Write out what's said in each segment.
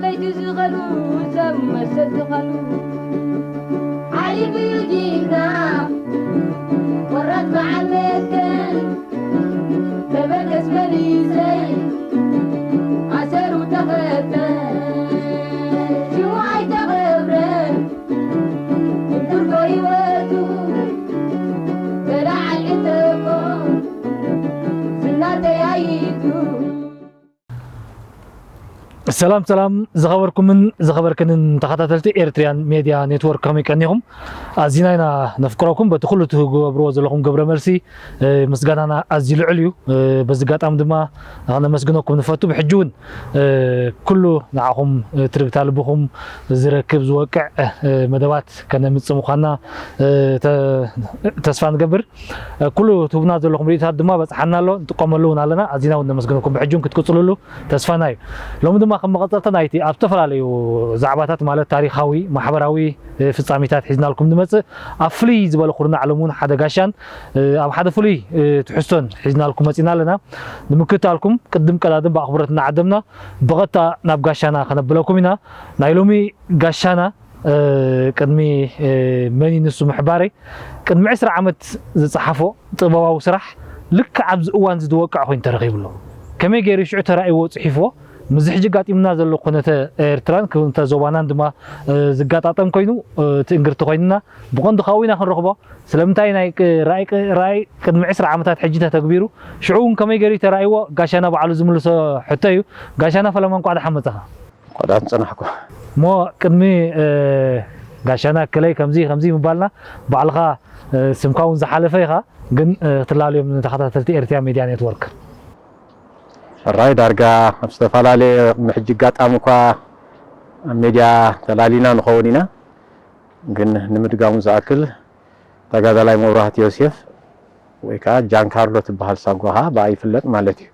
ለይቲ ዝኸዱ ሰብ መሰል ዝኸዱ ዓሊም እዩ ጅግና ቆራጽ በዓል መትከል ተበገስ መንእሰይ ኣሰሩ ተኸተል ሽሙ ኣይተቐብረን ብትርፎ ህይወቱ ተለዓል ዕተቆ ዝና ተያይቱ ሰላም ሰላም ዝኸበርኩምን ዝኸበርክንን ተኸታተልቲ ኤርትሪያን ሜድያ ኔትወርክ ከመይ ቀኒኹም? ኣዚና ኢና ነፍቅረኩም። በቲ ኩሉ ትገብርዎ ዘለኹም ግብረ መልሲ ምስጋናና ኣዝዩ ልዑል እዩ። በዚ ኣጋጣሚ ድማ ከነመስግነኩም ንፈቱ። ብሕጂ እውን ኩሉ ንዓኹም ትርግታ ልብኹም ዝረክብ ዝወቅዕ መደባት ከነምጽእ ምዃንና ተስፋ ንገብር። ኩሉ ትህቡና ዘለኹም ርእይቶታት ድማ በጽሓና ኣሎ፣ ንጥቀመሉ እውን ኣለና። ኣዚና እውን ነመስግነኩም። ብሕጂ እውን ክትቅጽልሉ ተስፋና እዩ። ሎሚ ድማ ከም መቐጸልታ ናይቲ ኣብ ዝተፈላለዩ ዛዕባታት ማለት ታሪኻዊ፣ ማሕበራዊ ፍጻሜታት ሒዝናልኩም ንመጽእ ኣብ ፍልይ ዝበለ ኩርናዕ ሎሚ እውን ሓደ ጋሻን ኣብ ሓደ ፍሉይ ትሕዝቶን ሒዝናልኩም መጺና ኣለና። ንምክትታልኩም ቅድም ቀዳድም ብኣኽብሮት እናዓደምና ብቐጥታ ናብ ጋሻና ከነብለኩም ኢና። ናይ ሎሚ ጋሻና ቅድሚ መን እዩ ንሱ ምሕባረይ ቅድሚ ዕስራ ዓመት ዝጸሓፎ ጥበባዊ ስራሕ ልክዕ ኣብዚ እዋን እዚ ዝወቅዕ ኮይኑ ተረኺቡ ኣሎ። ከመይ ገይሩ ሽዑ ተራእይዎ ጽሒፍዎ ምስዚ ሕጂ ኣጋጢሙና ዘሎ ኩነተ ኤርትራን ኩነተ ዞባናን ድማ ዝጋጣጠም ኮይኑ እቲ እንግርቲ ኮይንና ብቐንዱ ካብኡ ኢና ክንረኽቦ። ስለምንታይ ናይ ራእይ ቅድሚ ዕስራ ዓመታት ሕጂ ተተግቢሩ ሽዑ እውን ከመይ ገይሩ ተራእይዎ ጋሻና ባዕሉ ዝምልሶ ሕቶ እዩ። ጋሻና ፈለማ እንቋዕ ደሓን መጻኻ። ቆዳት ጸናሕኩ። እሞ ቅድሚ ጋሻና ክለይ ከምዚ ከምዚ ምባልና ባዕልኻ ስምካ እውን ዝሓለፈ ኢኻ፣ ግን ክትላለዮም ንተኸታተልቲ ኤርትራ ሜድያ ኔትወርክ። ሕራይ ዳርጋ ኣብ ዝተፈላለየ ቅድሚ ሕጂ ኣጋጣሚ እኳ ኣብ ሜድያ ተላሊና ንኸውን ኢና፣ ግን ንምድጋሙ ዝኣክል ተጋዳላይ መብራህቲ ዮሴፍ ወይ ከዓ ጃንካርሎ ትበሃል ሳጓኻ ብኣ ይፍለጥ ማለት እዩ።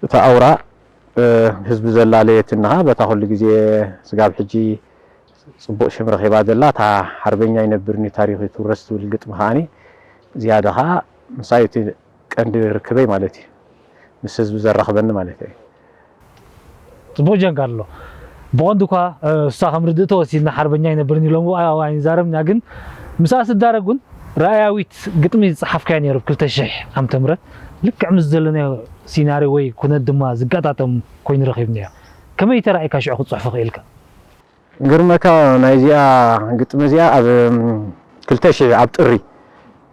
እታ ኣውራ ህዝቢ ዘላለየትንኻ በታ ኩሉ ግዜ ስጋብ ሕጂ ፅቡቕ ሽም ረኺባ ዘላ እታ ሓርበኛ ይነብርኒ ታሪኹ ትውረስ ትብል ግጥሚ ከዓኒ ዝያዳ ከዓ ምሳይ እቲ ቀንዲ ርክበይ ማለት እዩ። ምስ ህዝቢ ዘራኽበኒ ማለት እዩ። ፅቡቕ ጀንካ ኣሎ። ብቐንዱ እኳ እሳ ከም ርድእቶ ወሲድና ሓርበኛ ይነብርኒ ኢሎም ኣይዛረብና፣ ግን ምስኣ ስዳረግ እውን ራእያዊት ግጥሚ ዝፀሓፍካያ ነይሩ ብ ክልተ ሽሕ ዓመተ ምህረት ልክዕ ምስ ዘለናዮ ሲናርዮ ወይ ኩነት ድማ ዝጋጣጠም ኮይኑ ረኺብናዮ። ከመይ ተራእይካ ሽዑ ክትፅሕፎ ክኢልካ? ግርመካ ናይዚኣ ግጥሚ እዚኣ ኣብ ክልተ ሽሕ ኣብ ጥሪ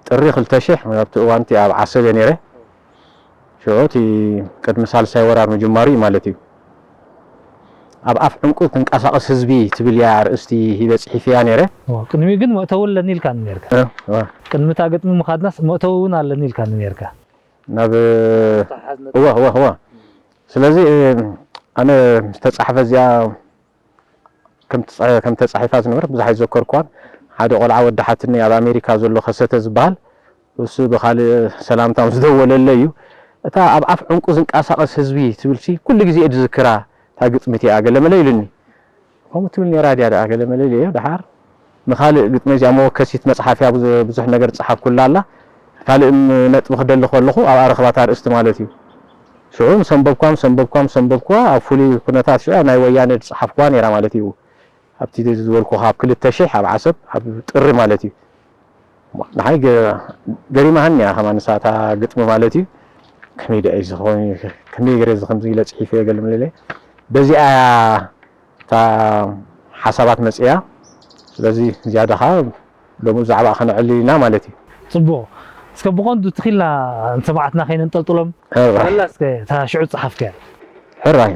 ጥሪ ክልተ ሽሕ ኣብቲ እዋንቲ ኣብ ዓሰብ እየ ነይረ። ሽዑ እቲ ቅድሚ ሳልሳይ ወራር ምጅማሩ እዩ ማለት እዩ። ኣብ ኣፍ ዕንቁ ትንቀሳቐስ ህዝቢ ትብል እያ ኣርእስቲ ሂበ ጽሒፈያ ነይረ። እወ፣ ቅድሚኡ ግን መእተዊ ኣለኒ ኢልካኒ ነርካ። እ፣ እወ። ቅድሚ እታ ግጥሚ ምኻድናስ መእተዊ እውን ኣለኒ ኢልካኒ ነርካ። ናብ እወ እወ እወ። ስለዚ ኣነ ዝተጻሕፈ እዚኣ ከም ተጻ- ከም ተጻሒፋ ዝነበረት ብዙሕ ኣይዘከርኳን። ሓደ ቆልዓ ወዳሓትኒ ኣብ ኣሜሪካ ዘሎ ከሰተ ዝበሃል እሱ ብኻልእ ሰላምታ ምስ ደወለለይ እዩ። እታ ኣብ ኣፍ ዕንቁ ዝንቀሳቐስ ህዝቢ ትብል ሲ ኩሉ ግዜ እየ ዝዝክራ እታ ግጥሚ እቲኣ ገለመለ ኢሉኒ። ከምኡ ትብል ነይራ ድያ ደኣ ገለመለ ኢለዮ። ደሓር ንኻልእ ግጥሚ እዚኣ መወከሲት መጽሓፍ እያ ብዙ- ብዙሕ ነገር ዝጸሓፍኩላ ኣላ። ካልእ ም- ነጥቢ ክደሊ ከለኹ ኣብኣ ረኽባታ ኣርእስቲ ማለት እዩ። ሽዑ ምስ ኣንበብኳ ምስ ኣንበብኳ ምስ ኣንበብኩዋ ኣብ ፍሉይ ኩነታት ሽዑ ናይ ወያነ ዝጸሓፍኩዋ ነይራ ማለት እዩ። ኣብቲ ዝበልኩኻ ኣብ ክልተ ሽሕ ኣብ ዓሰብ ኣብ ጥሪ ማለት እዩ። ንዓይ ገ- ገሪማሃኒ እያ ከማን ንሳ እታ ግጥሚ ማለት እዩ። ከመይ ደኣ እዩ ዝኸውን ከመይ ገይረ እዚ ከምዚ ኢለ ጽሒፈዮ ገለ ምለለ በዚኣ እያ እታ ሓሳባት መጽያ። ስለዚ ዝያዳ ኸዓ ሎሚ ብዛዕባ ከነዕልል ኢና ማለት እዩ። ጽቡቕ። እስከ ብቐንዱ ትኺልና ንሰማዕትና ከይነንጠልጥሎም ሕራይ። በላ እስከ እታ ሽዑ ዝጸሓፍካያ። ሕራይ።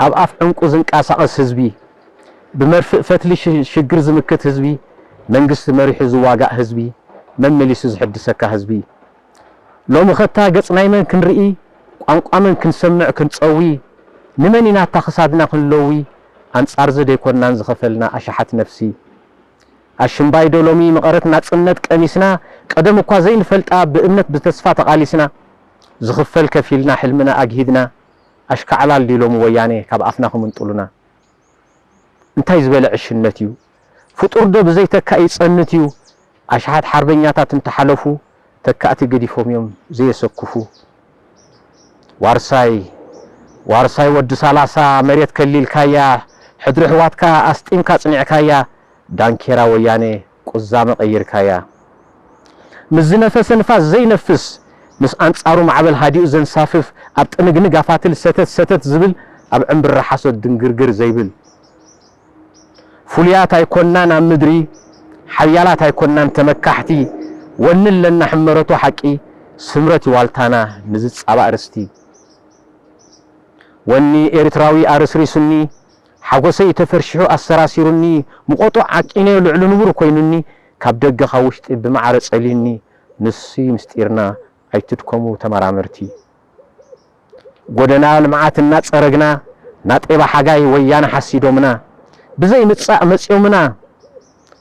ኣብ ኣፍ ዕንቁ ዝንቀሳቐስ ህዝቢ፣ ብመርፍእ ፈትሊ ሽ- ሽግር ዝምክት ህዝቢ፣ መንግስቲ መሪሑ ዝዋጋእ ህዝቢ፣ መመሊሱ ዝሕድሰካ ህዝቢ። ሎሚ ኸታ ገጽ ናይ መን ክንርኢ፣ ቋንቋ መን ክንሰምዕ ክንጸዊ፣ ንመን ኢና እታ ክሳድና ክንለዊ፣ ኣንጻርዚ ደይኮናን ዝኸፈልና ኣሽሓት ነፍሲ። ኣሽምባይ ዶ ሎሚ መቐረት ናጽነት ቀሚስና፣ ቀደም እኳ ዘይንፈልጣ ብእምነት ብተስፋ ተቓሊስና፣ ዝኽፈል ከፊልና ሕልምና ኣግሂድና፣ ኣሽካዕላል ድዩ ሎሚ ወያኔ ካብ ኣፍና ክምንጥሉና? እንታይ ዝበለ ዕሽነት እዩ? ፍጡር ዶ ብዘይ ተካኢ ይጸንት እዩ? ኣሽሓት ሓርበኛታት እንተሓለፉ፣ ተካእቲ ገዲፎም እዮም ዘየሰክፉ። ዋርሳይ ዋርሳይ ወዲ ሰላሳ መሬት ከሊልካያ፣ ሕድሪ ኣሕዋትካ ኣስጢምካ ጽኒዕካያ፣ ዳንኬራ ወያኔ ቁዛመ ቀይርካያ። ምስ ዝነፈሰ ንፋስ ዘይነፍስ፣ ምስ ኣንጻሩ ማዕበል ሃዲኡ ዘንሳፍፍ፣ ኣብ ጥንግንግ ኣፋትል ሰተት ሰተት ዝብል፣ ኣብ ዕምብራ ሓሶት ድንግርግር ዘይብል። ፍሉያት ኣይኮናን ኣብ ምድሪ፣ ሓያላት ኣይኮናን ተመካሕቲ፣ ወኒ ኣለና ሕመረቶ ሓቂ፣ ስምረት እዩ ዋልታና ንዝጻባእ ርስቲ። ወኒ ኤርትራዊ ኣረስሪሱኒ፣ ሓጎሰይ ተፈርሺሑ ኣሰራሲሩኒ፣ ምቖጦ ዓቂነዮ ልዕሊ ንቡር ኮይኑኒ፣ ካብ ደገ ካብ ውሽጢ ብማዕረ ጸልዩኒ፣ ንሱ እዩ ምስጢርና ኣይትድከሙ ተመራመርቲ። ጎደና ልምዓት እናጸረግና፣ ናጤባ ሓጋይ ወያነ ሓሲዶምና፣ ብዘይ ምጻእ መጺኦምና፣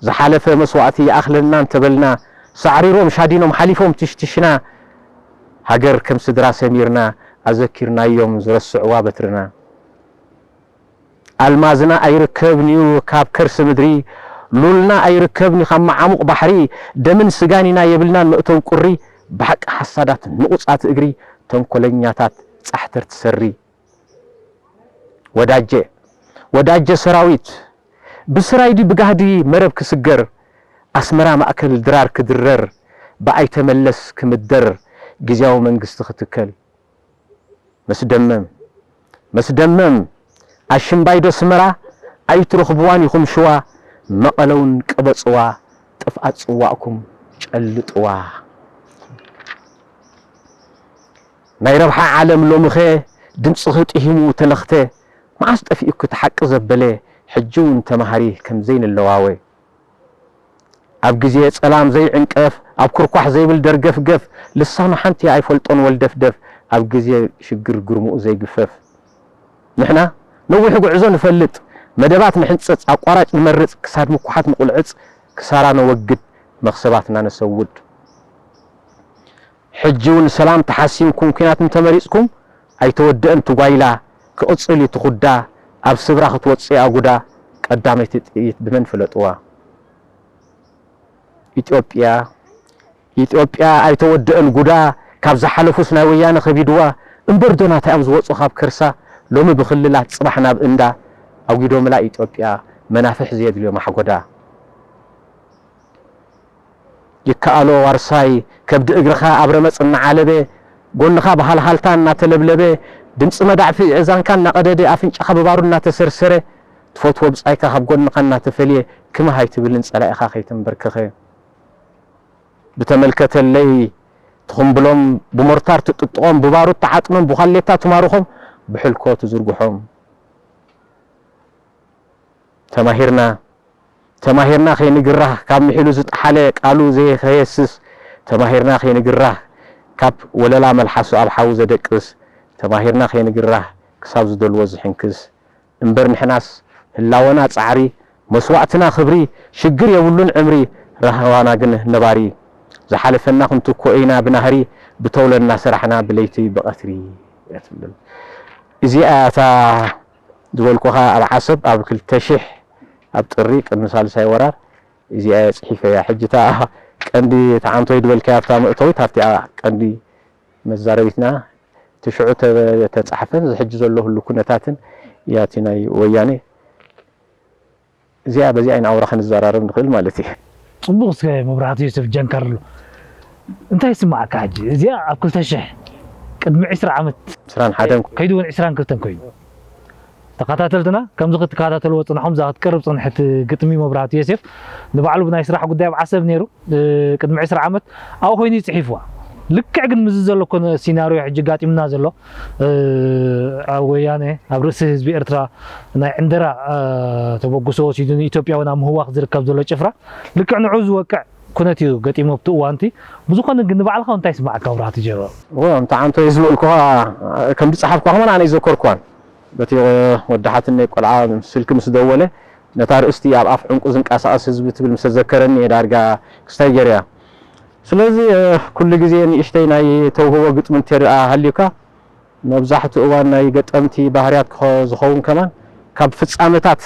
ዝሓለፈ መስዋእቲ ይኣኽለና እንተበልና፣ ሳዕሪሮም ሻዲኖም ሓሊፎም ትሽትሽና፣ ሃገር ከም ስድራ ሰሚርና፣ ኣዘኪርናዮም ዝረስዕዋ በትርና። ኣልማዝና ኣይርከብን'ዩ ካብ ከርሲ ምድሪ፣ ሉልና ኣይርከብን'ዩ ካብ መዓሙቕ ባሕሪ፣ ደምን ስጋን ኢና የብልናን መእተዊ ቁሪ፣ ብሓቂ ሓሳዳት ንቑጻት እግሪ፣ ተንኮለኛታት ጻሕተርቲ ሰሪ። ወዳጀ፣ ወዳጀ ሰራዊት፣ ብስራይ ድዩ ብጋህዲ መረብ ክስገር፣ ኣስመራ ማእከል ድራር ክድረር፣ ብኣይተ መለስ ክምደር፣ ግዝያዊ መንግስቲ ክትከል። መስደመም፣ መስደመም፣ ኣሽምባይዶ ስመራ ኣይትረኽብዋን ኢኹም ሽዋ፣ መቐለውን ቅበጽዋ፣ ጥፍኣት ጽዋእኩም ጨልጥዋ። ናይ ረብሓ ዓለም ሎምኸ ድምጽኺ ጥሂሙ ተለኽተ፣ መዓስ ጠፊኡኪ እቲ ሓቂ ዘበለ፣ ሕጂ እውን ተማሃሪ ከም ዘይንለዋወ። ኣብ ግዜ ጸላም ዘይዕንቀፍ፣ ኣብ ኩርኳሕ ዘይብል ደርገፍገፍ፣ ልሳኑ ሓንቲ ኣይፈልጦን ወልደፍደፍ፣ ኣብ ግዜ ሽግር ግርምኡ ዘይግፈፍ። ንሕና ነዊሕ ጉዕዞ ንፈልጥ፣ መደባት ንሕንጽጽ፣ ኣቋራጭ ንመርጽ፣ ክሳድ ምኩሓት ንቑልዕጽ፣ ክሳራ ነወግድ፣ መኽሰባትና ነሰውድ። ሕጂ እውን ሰላም ተሓሲምኩም ኲናት እንተመሪጽኩም፣ ኣይተወድአን እቲ ጓይላ፣ ክቕጽል እዩ እቲ ኹዳ፣ ኣብ ስብራ ክትወጽእ ኣጉዳ፣ ቀዳመይቲ ጥይት ብመን ፍለጥዋ። ኢትዮጵያ፣ ኢትዮጵያ ኣይተወድአን ጉዳ፣ ካብ ዝሓለፉስ ናይ ወያነ ከቢድዋ፣ እምበር ዶ ናታ እዮም ዝወጹ ካብ ከርሳ፣ ሎሚ ብክልላት ጽባሕ ናብ እንዳ፣ ኣጒዶምላ ኢትዮጵያ፣ መናፍሕ ዘየድልዮ ማሕጎዳ። ይከኣሎ ዋርሳይ ከብዲ እግርኻ ኣብ ረመጽ እናዓለበ፣ ጎንኻ ብሃልሃልታ እናተለብለበ፣ ድምጺ መዳዕፊ እዛንካ እናቐደደ፣ ኣፍንጫኻ ብባሩድ እናተሰርሰረ፣ ትፈትዎ ብጻይካ ካብ ጎንኻ እናተፈልየ፣ ክምህ ኣይትብልን ጸላኢኻ ከይተንበርከኸ። ብተመልከተለይ ትኹምብሎም፣ ብሞርታር ትጥጥቖም፣ ብባሩድ ትዓጥኖም፣ ብዃሌታ ትማርኾም፣ ብሕልኮ ትዝርግሖም። ተማሂርና፣ ተማሂርና ከይንግራህ፣ ካብ ምሒሉ ዝጠሓለ ቃሉ ዘይኸየስስ፣ ተማሂርና ከይንግራህ፣ ካብ ወለላ መልሓሱ ኣብ ሓዊ ዘደቅስ፣ ተማሂርና ከይንግራህ፣ ክሳብ ዝደልዎ ዝሕንክስ፣ እምበር ንሕናስ ህላወና ጻዕሪ፣ መስዋእትና ክብሪ፣ ሽግር የብሉን ዕምሪ፣ ራህዋና ግን ነባሪ። ዝሓለፈና ክንትኮ ኢና ብናህሪ፣ ብተውለና ሰራሕና ብለይቲ ብቐትሪ እያ ትብል። እዚኣ እታ ዝበልኩኻ ኣብ ዓሰብ ኣብ ክልተ ሽሕ ኣብ ጥሪ ቅድሚ ሳልሳይ ወራር እዚኣ እየ ጽሒፈያ። ሕጂ እታ ቀንዲ ተዓንቶይ ዝበልካያ ኣብታ መእተዊት ኣብቲኣ ቀንዲ መዛረቢትና እቲ ሽዑ ተ-፣ ተጻሕፈን እዚ ሕጂ ዘሎ ህሉ ኩነታትን እያ እቲ ናይ ወያኔ። እዚኣ በዚኣ ኢና ኣውራ ክንዘራረብ ንኽእል ማለት እዩ። ጽቡቕ። እስከ መብራህቱ ዮሴፍ ጀንካርሎ፣ እንታይ ይስምዓካ ሕጂ? እዚኣ ኣብ ክልተ ሽሕ ቅድሚ ዕስራ ዓመት፣ ዕስራን ሓደን ከይዱ እውን ዕስራን ክልተን ኮይኑ። ተኸታተልትና ከምዚ ክትከታተልዎ ጽንሖም፣ እዛ ክትቀርብ ጽንሕቲ ግጥሚ መብራህቱ ዮሴፍ ንባዕሉ ብናይ ስራሕ ጉዳይ ኣብ ዓሰብ ነይሩ። እ፣ ቅድሚ ዕስራ ዓመት ኣብኡ ኮይኑ እዩ ጽሒፍዋ። ልክዕ ግን ምስዚ ዘሎ ኮነ ሲናርዮ ሕጂ ጋጢምና ዘሎ፣ እ፣ ኣብ ወያነ ኣብ ርእሲ ህዝቢ ኤርትራ ናይ ዕንደራ፣ እ፣ ተበግሶ ወሲዱ ንኢትዮጵያዊ ናብ ምህዋኽ ዝርከብ ዘሎ ጭፍራ ልክዕ ንዑ ዝወቅዕ ኩነት እዩ ገጢሙ ኣብቲ እዋንቲ። ብዝኾነ ግን ንባዕልኻ እንታይ ይስምዓካ ኣብርሃ ትጀሮ? እወ፣ ከምቲ ዓንቶ ዝበልኩኻ፣ ከም ዝጸሓፍኳ ከማን ኣነ ኣይዘከርኳን። በቲ ወዲ ሓትነይ ቆልዓ ስልኪ ምስ ደወለ፣ ነታ ኣርእስቲ ኣብ ኣፍ ዕንቁ ዝንቀሳቐስ ህዝቢ ትብል ምስ ኣዘከረኒ እየ ዳርጋ ክስታይ ገይረያ። ስለዚ፣ እ፣ ኩሉ ግዜ ንእሽተይ ናይ ተውህቦ ግጥሚ እንተ ደኣ ሃልዩካ፣ መብዛሕትኡ እዋን ናይ ገጠምቲ ባህርያት ክኸ-፣ ዝኸውን ከማን ካብ ፍጻመታት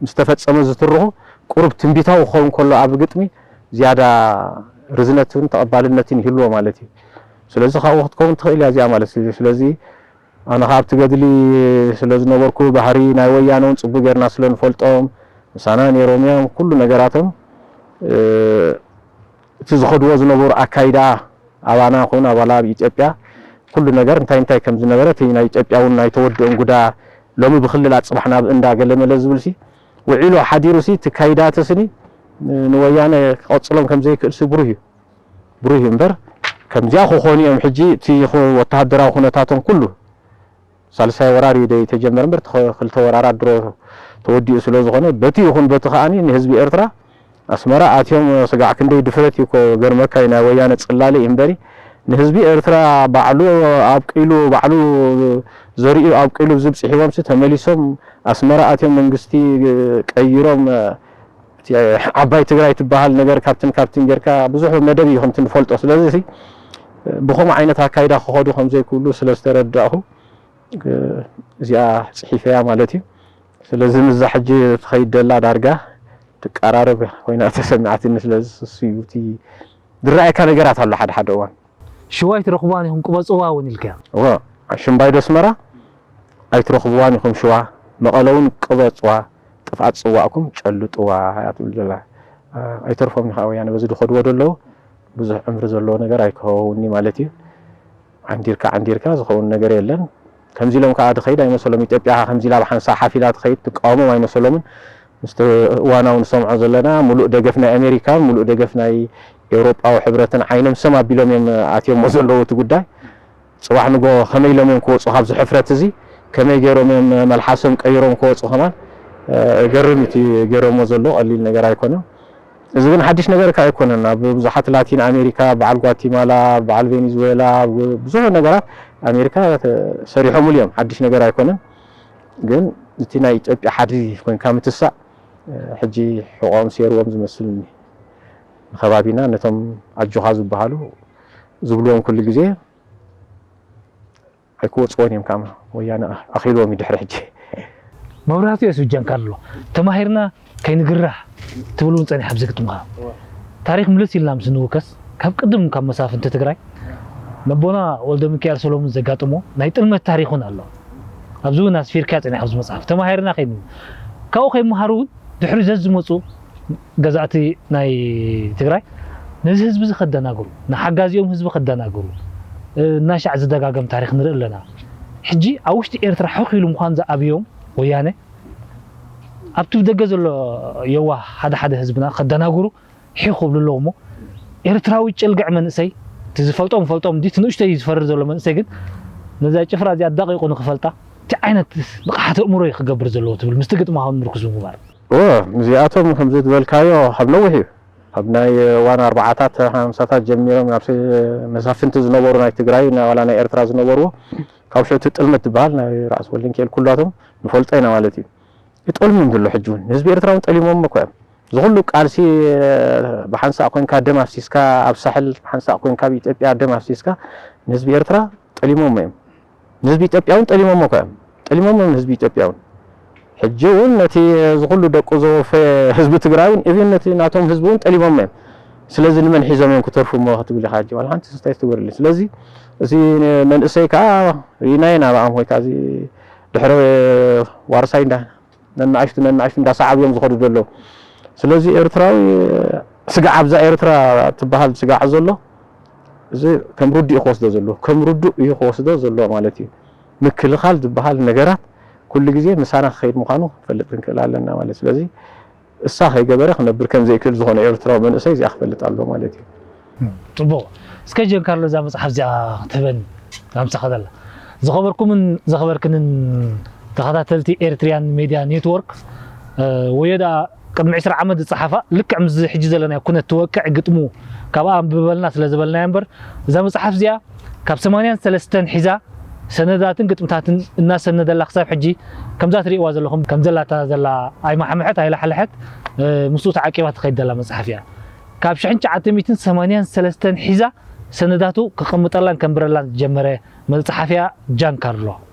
ምስ ተፈጸመ ዝትርኹ ቁሩብ ትንቢታዊ ክኸውን ከሎ ኣብ ግጥሚ ዝያዳ ርዝነትን ተቐባልነትን ይህልዎ ማለት እዩ። ስለዚ ካብኡ ክትከውን ትኽእል እያ እዚኣ ማለት እዩ። ስለዚ ኣነ ካብ ትገድሊ ስለ ዝነበርኩ ባህሪ ናይ ወያነ እውን ጽቡቅ ጌርና ስለ ንፈልጦም ምሳና ነይሮም እዮም። ኩሉ ነገራቶም እቲ ዝኸድዎ ዝነበሩ ኣካይዳ ኣባና ኹን ኣባላ ኣብ ኢትዮጵያ ኩሉ ነገር እንታይ እንታይ ከም ዝነበረ እቲ ናይ ኢትዮጵያ እውን ናይ ተወድኦን ጉዳ ሎሚ ብክልላት ጽባሕ ናብ እንዳ ገለመለ ዝብል ሲ ውዒሉ ሓዲሩ ሲ እቲ ካይዳተ ስኒ ንወያነ ክቐጽሎም ከም ዘይክእል ሲ ብሩህ እዩ። ብሩህ እዩ እምበር ከምዚኣ ክኾኑ እዮም። ሕጂ እቲ ወተሃደራዊ ኩነታቶም ኩሉ ሳልሳይ ወራር እዩ ደይ ተጀመረ እምበር ክልተ ወራራት ድሮ ተወዲኡ ስለ ዝኾነ በቲ ይኹን በቲ ከዓኒ ንህዝቢ ኤርትራ ኣስመራ ኣትዮም ስጋዕ ክንደይ ድፍረት እዩ እኮ ገርመካ እዩ ናይ ወያነ ጽላለ እዩ እምበሪ ንህዝቢ ኤርትራ ባዕሉ ኣብቂሉ ባዕሉ ዘሪኡ ኣብቂሉ ዝብጽሕዎም ሲ ተመሊሶም ኣስመራ ኣትዮም መንግስቲ ቀይሮም ዓባይ ትግራይ ትበሃል ነገር ካብትን ካብትን ጌርካ ብዙሕ መደብ እዩ ከምቲ ንፈልጦ ስለዚ ብኸምኡ ዓይነት ኣካይዳ ክኸዱ ከምዘይክብሉ ስለ ዝተረዳእኹ እዚኣ ፅሒፈያ ማለት እዩ። ስለዚ ምዛ ሕጂ ትኸይድ ደላ ዳርጋ ትቀራረብ ኮይና ተሰሚዓትኒ። ስለዚ እሱ እዩ እቲ ዝረኣየካ ነገራት ኣሎ ሓደ ሓደ እዋን። ሽዋ ኣይትረኽብዋን ኢኹም ቅበፅዋ እውን ኢልካያ። እወ፣ ሽምባይዶ ኣስመራ ኣይትረኽብዋን ኢኹም ሽዋ፣ መቐለ እውን ቅበፅዋ፣ ጥፍኣት ፅዋእኩም ጨልጥዋ እያ ትብል ዘላ። ኣይተርፎም እዩ ከዓ ወያነ በዚ ዝኸድዎ ደለዉ ብዙሕ ዕምሪ ዘለዎ ነገር ኣይክኸውን ማለት እዩ። ዓንዲርካ ዓንዲርካ ዝኸውን ነገር የለን። ከምዚ ኢሎም ከዓ ትኸይድ ኣይመሰሎም። ኢትዮጵያ ከምዚ ኢላ ብሓንሳ ሓፊላ ትኸይድ ትቃወሞም ኣይመሰሎምን። ምስቲ እዋናዊ ንሰምዖ ዘለና ሙሉእ ደገፍ ናይ ኣሜሪካን ሙሉእ ደገፍ ናይ ኤውሮጳዊ ሕብረትን ዓይኖም ሰም ኣቢሎም እዮም ኣትዮሞ ዘለዉ እቲ ጉዳይ። ፅባሕ ንጎ ከመይ ኢሎም እዮም ክወፁ ካብዚ ሕፍረት እዚ ከመይ ገይሮም እዮም መልሓሶም ቀይሮም ክወፁ ከማን ገርም እቲ ገይሮሞ ዘሎ ቀሊል ነገር ኣይኮነን። እዚ ግን ሓድሽ ነገር ከ ኣይኮነን። ኣብ ብዙሓት ላቲን ኣሜሪካ በዓል ጓቲማላ በዓል ቬኔዙዌላ ብዙሕ ነገራት ኣሜሪካ ሰሪሖምሉ እዮም። ሓድሽ ነገር ኣይኮነን። ግን እቲ ናይ ኢትዮጵያ ሓድሪ ኮይንካ ምትሳእ ሕጂ ሕቆም ሴርዎም ዝመስልኒ ንከባቢና ነቶም ኣጆኻ ዝበሃሉ ዝብልዎም ኩሉ ግዜ ኣይክወፅዎን እዮም። ካማ ወያነ ኣኺልዎም እዩ ድሕሪ ሕጂ። መብራህቱ የሱ ጃንካሎ ተማሂርና ከይንግራህ ትብል እውን ፀኒሕ ኣብዚ ግጥምኻ። ታሪክ ምልስ ኢልና ምስ ንውከስ ካብ ቅድም ካብ መሳፍንቲ ትግራይ ነቦና ወልደ ሚካኤል ሰሎሙን ዘጋጥሞ ናይ ጥልመት ታሪክ እውን ኣሎ። ኣብዚ እውን ኣስፊርካ ፀኒሕ ኣብዚ መፅሓፍ ተማሂርና ከይኑ ካብኡ ከይመሃሩ እውን ድሕሪ ዘዝመፁ ገዛእቲ ናይ ትግራይ ነዚ ህዝቢ እዚ ከደናግሩ ንሓጋዚኦም ህዝቢ ከደናግሩ እናሻዕ ዝደጋገም ታሪክ ንርኢ ኣለና። ሕጂ ኣብ ውሽጢ ኤርትራ ሕኽ ኢሉ ምዃን ዝኣብዮም ወያነ ኣብቲ ብደገ ዘሎ የዋህ ሓደ ሓደ ህዝብና ከደናግሩ ሒኽ ክብሉ ኣለዉ እሞ ኤርትራዊ ጭልግዕ መንእሰይ እቲ ዝፈልጦም ፈልጦም እንዲ እቲ ንእሽተይ ዝፈርድ ዘሎ መንእሰይ ግን ነዛ ጭፍራ እዚኣ ኣዳቂቑ ንክፈልጣ እቲ ዓይነት ንቕሓት ኣእምሮ እዩ ክገብር ዘለዎ ትብል ምስቲ ግጥሚ ሃውን ምርኩስ ብምግባር እወ እዚኣቶም ከምዚ ዝበልካዮ ካብ ነዊሕ እዩ ካብ ናይ ዋና ኣርባዓታት ሓምሳታት ጀሚሮም ናብ መሳፍንቲ ዝነበሩ ናይ ትግራይ ዋላ ናይ ኤርትራ ዝነበርዎ ካብ ሸቲ ጥልመት ዝበሃል ናይ ራእሲ ወልደንኪኤል ኩላቶም ንፈልጦ ኢና ማለት እዩ። ይጠልሙ እዮም ዘሎ ሕጂ እውን ንህዝቢ ኤርትራ እውን ጠሊሞም እኮ እዮም። ዝኩሉ ቃልሲ ብሓንሳእ ኮይንካ ደም ኣፍሲስካ ኣብ ሳሕል ብሓንሳእ ኮይንካ ኣብ ኢትዮጵያ ደም ኣፍሲስካ ንህዝቢ ኤርትራ ጠሊሞም እዮም። ንህዝቢ ኢትዮጵያ እውን ጠሊሞም እኮ እዮም። ጠሊሞም እዮም ንህዝቢ ኢትዮጵያ እውን። ሕጂ እውን ነቲ ዝኩሉ ደቁ ዘወፈየ ህዝቢ ትግራይ እውን ኢቭን ነቲ ናቶም ህዝቢ እውን ጠሊሞም እዮም። ስለዚ ንመን ሒዞም እዮም ክተርፉ እሞ ክትብል ኢኻ ሕጂ ዋላ ሓንቲ ስታይ ትገብርልኝ። ስለዚ እዚ መንእሰይ ከዓ ሪናይ ናብኣም ወይ ከዓ እዚ ድሕረ ዋርሳይ እንዳ ነናእሽቱ ነናእሽቱ እንዳሰዓብዮም ዝኸዱ ዘለዉ። ስለዚ ኤርትራዊ ስጋዕ ኣብዛ ኤርትራ ትበሃል ስጋዕ ዘሎ እዚ ከም ርዱእ እዩ ክወስዶ ዘለዎ ከም ርዱእ እዩ ክወስዶ ዘለዎ ማለት እዩ። ምክልኻል ዝበሃል ነገራት ኩሉ ግዜ ምሳና ክኸይድ ምዃኑ ክንፈልጥ ክንክእል ኣለና ማለት ስለዚ እሳ ከይገበረ ክነብር ከም ዘይክእል ዝኾነ ኤርትራዊ መንእሰይ እዚኣ ክፈልጥ ኣለዎ ማለት እዩ። ጽቡቕ። እስከ ጀን ካርሎ እዛ መጽሓፍ እዚኣ ክትህበኒ ኣምጻኻ ዘላ። ዝኸበርኩምን ዘኸበርክንን ተኸታተልቲ ኤርትሪያን ሜድያ ኔትወርክ ወዮ ደኣ ቅድሚ ዕስራ ዓመት ዝጸሓፋ ልክዕ ምስዚ ሕጂ ዘለናዮ ኩነት ትወቅዕ ግጥሙ ካብኣ ኣንብበልና ስለ ዝበልናዮ እምበር እዛ መጽሓፍ እዚኣ ካብ ሰማንያን ሰለስተን ሒዛ ሰነዳትን ግጥምታትን እናሰነደላ ክሳብ ሕጂ ከምዛ ትርእይዋ ዘለኹም ከም ዘላታ ዘላ ኣይማሓምሐት ኣይላሕልሐት ምስኡ ተዓቂባ ትኸይድ ዘላ መጽሓፍ እያ። ካብ ሽሕን ትሽዓተ ሚእትን ሰማንያን ሰለስተን ሒዛ ሰነዳቱ ከቐምጠላን ከንብረላን ዝጀመረ መጽሓፍ እያ ጃን ካርሎ።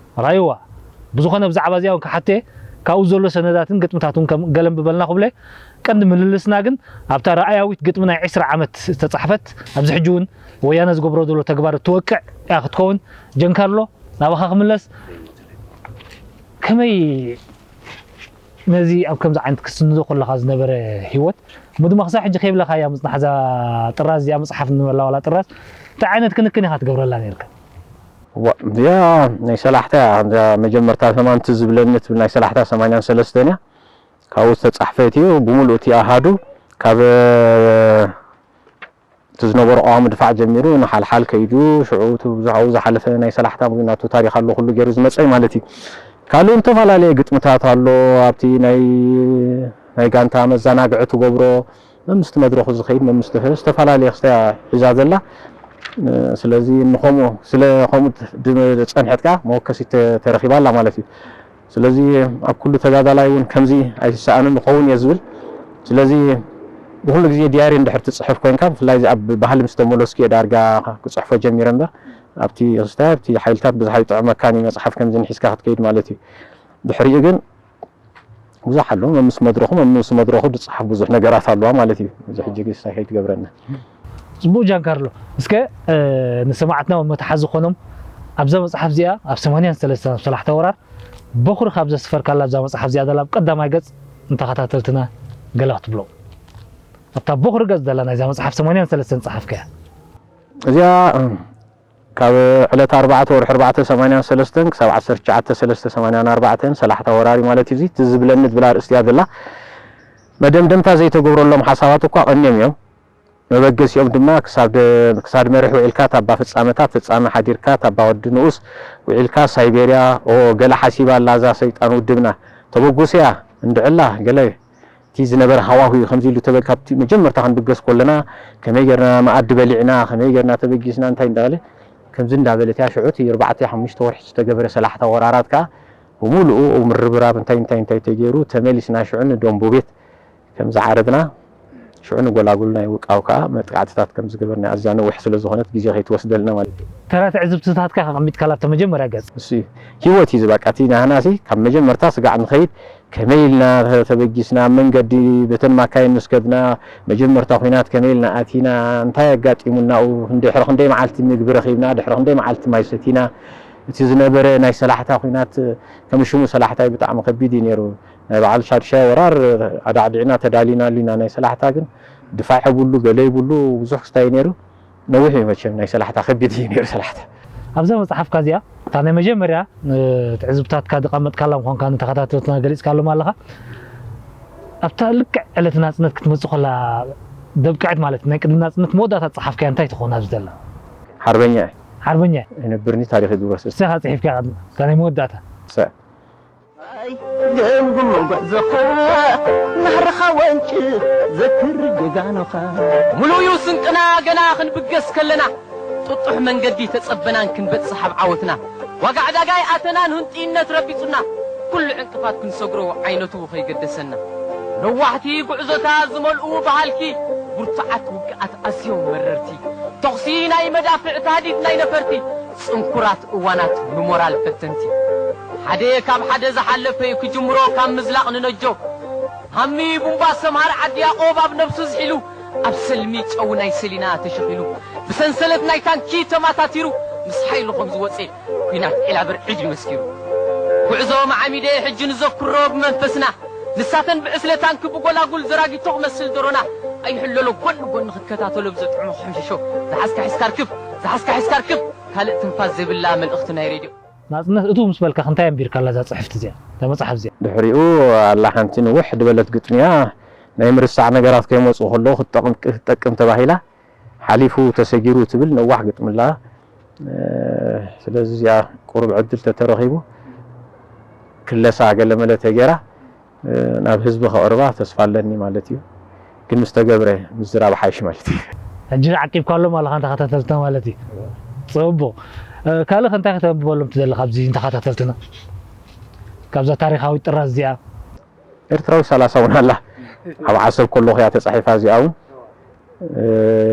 ራይዋ ብዝኾነ ብዛዕባ እዚኣ እውን ክሓቴ ካብኡ ዘሎ ሰነዳትን ግጥምታትን ገለንብበልና ክብለ ቀንዲ ምልልስና ግን ኣብታ ረኣያዊት ግጥሚ ናይ ዕስራ ዓመት ዝተጻሕፈት ኣብዚ ሕጂ እውን ወያነ ዝገብሮ ዘሎ ተግባር እትወቅዕ እያ ክትከውን ጀንካርሎ ናባኻ ክምለስ፣ ከመይ ነዚ ኣብ ከምዚ ዓይነት ክትስንዶ ከለኻ ዝነበረ ህይወት፣ እሞ ድማ ክሳብ ሕጂ ከይብለኻያ ምጽናሕ፣ እዛ ጥራዝ እዚኣ፣ መጽሓፍ ንበላ ዋላ ጥራዝ፣ እንታይ ዓይነት ክንክን ኢኻ ትገብረላ ነይርካ? ዋ- እዚኣ ናይ ሰላሕታ እያ። እዛ መጀመርታ ሰማንቲ ዝብለኒ ትብል ናይ ሰላሕታ ሰማንያን ሰለስተን እያ። ካብኡ ዝተጻሕፈት እዩ ብምሉእ እቲ ኣሃዱ ካብ እቲ ዝነበሮ ቀዋሚ ድፋዕ ጀሚሩ ንሓልሓል ከይዱ፣ ሽዑ እቲ ብዙሕ ኣብኡ ዝሓለፈ ናይ ሰላሕታ ናቱ ታሪኽ ኣሎ፣ ኩሉ ገይሩ ዝመጸ እዩ ማለት እዩ። ካልእ ዝተፈላለየ ግጥምታት ኣሎ። ኣብቲ ናይ ናይ ጋንታ መዘናግዒ ትገብሮ፣ መምስቲ መድረኹ ዝኸይድ፣ መምስቲ ዝተፈላለየ ክስታ ሒዛ ዘላ። ስለዚ ንኸምኡ ስለ ከምኡ ዝጸንሐት ከኣ መወከሲት ተረኺባ ኣላ ማለት እዩ። ስለዚ ኣብ ኩሉ ተጋዳላይ እውን ከምዚ ኣይስኣንን ይኸውን እየ ዝብል። ስለዚ ብኩሉ ግዜ ዲያሪ እንድሕር ትጽሕፍ ኮይንካ፣ ብፍላይ እዚ ኣብ ባህሊ ምስ ተመለስኩ እየ ዳርጋ ክጽሕፎ ጀሚረ እምበር፣ ኣብቲ ክስታይ ኣብቲ ሓይልታት ብዙሕ ኣይጥዕመካን እዩ፣ መጽሓፍ ከምዚ ንሒዝካ ክትከይድ ማለት እዩ። ድሕሪኡ ግን ብዙሕ ኣሎ፣ መምስ መድረኹ መምስ መድረኹ ዝጽሓፍ ብዙሕ ነገራት ኣለዋ ማለት እዩ። እዚ ሕጂ ክስታይ ከይትገብረና። ጽቡቕ ጃን ካርሎ፣ እስከ ንሰማዕትና መተሓዚ ዝኾኖም ኣብዛ መጽሓፍ እዚኣ ኣብ ሰማንያን ሰለስተን ኣብ ሰላሕታ ወራር በኹሪ ካብ ዘስፈርካላ ኣብዛ መጽሓፍ እዚኣ ዘላ ኣብ ቀዳማይ ገጽ ንተኸታተልትና ገለ ክትብሎም። ኣብታ በኹሪ ገጽ ዘላ ናይዛ መጽሓፍ ሰማንያን ሰለስተን ጸሓፍካያ። እዚኣ ካብ ዕለት ኣርባዕተ ወርሒ ኣርባዕተ ሰማንያን ሰለስተን ክሳብ ዓሰርተ ትሽዓተ ሰለስተ ሰማንያን ኣርባዕተን ሰላሕታ ወራሪ ማለት እዩ። እዚ ትዝ ዝብለኒ ዝብል ኣርእስቲ እያ ዘላ። መደምደምታ ዘይተገብረሎም ሓሳባት እኳ ቀንዮም እዮም። መበገሲኦም ድማ ክሳብ ደ- ክሳድ መሪሕ ውዒልካ ታባ ፍጻመታት ፍጻመ ሓዲርካ ታባ ወዲ ንኡስ ውዒልካ ሳይቤርያ ኦ ገለ ሓሲባ ኣላ እዛ ሰይጣን ውድብና ተበጉስያ እንድዕላ ገለ እቲ ዝነበረ ሃዋሁ እዩ ከምዚ ኢሉ ተበል ካብቲ መጀመርታ ክንብገስ ከለና ከመይ ጌርና መኣዲ በሊዕና ከመይ ጌርና ተበጊስና እንታይ እንዳበለ ከምዚ እንዳበለት እያ ሽዑ እቲ ኣርባዕተ ሓሙሽተ ወርሒ ዝተገበረ ሰላሕታ ወራራት ከዓ ብምሉኡ ምርብራብ እንታይ እንታይ እንታይ ተገይሩ ተመሊስና ሽዑ ንደንቡ ቤት ከም ዝዓረድና ሽዑ ንጎላጉል ናይ ውቃው ከዓ መጥቃዕትታት ከም ዝገበርና ኣዝያ ነዊሕ ስለ ዝኾነት ግዜ ከይትወስደልና ማለት እዩ። ተራ ትዕዝብትታትካ ከቐሚጥካላ ኣብታ መጀመርያ ገጽ። እሱ እዩ ህይወት እዩ ዝበቃ እቲ ናህናሲ ካብ መጀመርታ ስጋዕ ንኸይድ ከመይ ኢልና ተበጊስና ኣብ መንገዲ በተን ማካይን ምስ ከድና መጀመርታ ኹናት ከመይ ኢልና ኣቲና እንታይ ኣጋጢሙና ኣብኡ ድሕሪ ክንደይ መዓልቲ ምግቢ ረኺብና ድሕሪ ክንደይ መዓልቲ ማይ ሰቲና እቲ ዝነበረ ናይ ሰላሕታ ኹናት ከም ሽሙ ሰላሕታ እዩ ብጣዕሚ ከቢድ እዩ ነይሩ ናይ በዓል ሻድሻይ ወራር ኣዳዕዲዕና ተዳሊናሉ ኢና ናይ ሰላሕታ ግን ድፋዕ የብሉ ገለ ይብሉ ብዙሕ ክስታይ እዩ ነይሩ ነዊሕ እዩ መቸም ናይ ሰላሕታ ከቢድ እዩ ነይሩ ሰላሕታ ኣብዛ መፅሓፍካ እዚኣ እታ ናይ መጀመርያ ትዕዝብታትካ ዝቐመጥካላ ምዃንካ ንተኸታተልትና ገሊፅካሎም ኣለኻ ኣብታ ልክዕ ዕለት ናፅነት ክትመፅእ ከላ ደብቅዕት ማለት ናይ ቅድሚ ናፅነት መወዳእታ ዝፀሓፍካያ እንታይ ትኸውን ኣብዚ ዘላ ሓርበኛ እየ ሓርበኛ እየ ኣይነብርኒ ታሪኽ ይግብረስ ንስኻ ፅሒፍካ እታ ናይ መወዳእታ ሰ ገምግም ጉዕዞኻ ናህርኻ ወንጭፍ ዘክር ጀጋኑኻ ሙሉእ እዩ ስንቅና ገና ክንብገስ ከለና ጥጡሕ መንገዲ ተጸበናን ክንበጽሕ ኣብ ዓወትና ዋጋ ዕዳጋ ይኣተናን ህንጥይነት ረቢጹና ኩሉ ዕንቅፋት ክንሰግሮ ዓይነቱ ከይገደሰና ነዋሕቲ ጉዕዞታት ዝመልኡ ብሃልኪ ብርቱዓት ውግኣት ኣዝዮም መረርቲ ተኹሲ ናይ መዳፍዕ ታህዲድ ናይ ነፈርቲ ጽንኩራት እዋናት ንሞራል ፈተንቲ ሓደ ካብ ሓደ ዝሓለፈ እዩ ክጅምሮ ካብ ምዝላቕ ንነጆ ሃሚ ቡምባ ሰምሃር ዓዲ ያቆብ ኣብ ነብሱ ዝሒሉ ኣብ ሰልሚ ጨው ናይ ሰሊና ተሸኺሉ ብሰንሰለት ናይ ታንኪ ተማታቲሩ ምስ ሓይሉ ከም ዝወፀ ኲናት ዒላብር ዕጅ መስኪሩ ጉዕዞ መዓሚደ ሕጂ ንዘክሮ ብመንፈስና ንሳተን ብዕስለ ታንኪ ብጎላጉል ዘራጊቶ ክመስል ደሮና ኣይሕለሎ ጎን ጎን ክከታተሎ ብዘጥዕሞ ክሕምሽሾ ዝሓዝካ ሒዝካ ርክብ ዝሓዝካ ሒዝካ ርክብ ካልእ ትንፋስ ዘይብላ መልእኽቲ ናይ ሬድዮ ናጽነት እትው ምስ በልካ ክንታይ ኣንቢርካላ እዛ ጽሕፍቲ እዚኣ እዛ መጽሓፍ እዚኣ ድሕሪኡ ኣላ ሓንቲ ንውሕ ድበለት ግጥሚያ ናይ ምርሳዕ ነገራት ከይመፁ ከለዉ ክትጠቅም ተባሂላ ሓሊፉ ተሰጊሩ ትብል ነዋሕ ግጥምላ ስለዚ እዚኣ ቁሩብ ዕድል ተተረኺቡ ክለሳ ገለመለ ተገይራ ናብ ህዝቢ ከቕርባ ተስፋ ኣለኒ ማለት እዩ። ግን ምስ ተገብረ ምዝራብ ሓይሽ ማለት እዩ። ሕጂ ዓቂብካሎም ኣለኻ ተኸታተልትና ማለት እዩ። ጽቡቕ ካልእ እንታይ ከተንብበሎም ትደሊ ካብዚ ንተኸታተልትና ካብዛ ታሪኻዊት ጥራዝ እዚኣ? ኤርትራዊ ሰላሳ እውን ኣላ ኣብ ዓሰብ ከለኹ እያ ተጻሒፋ እዚኣ እውን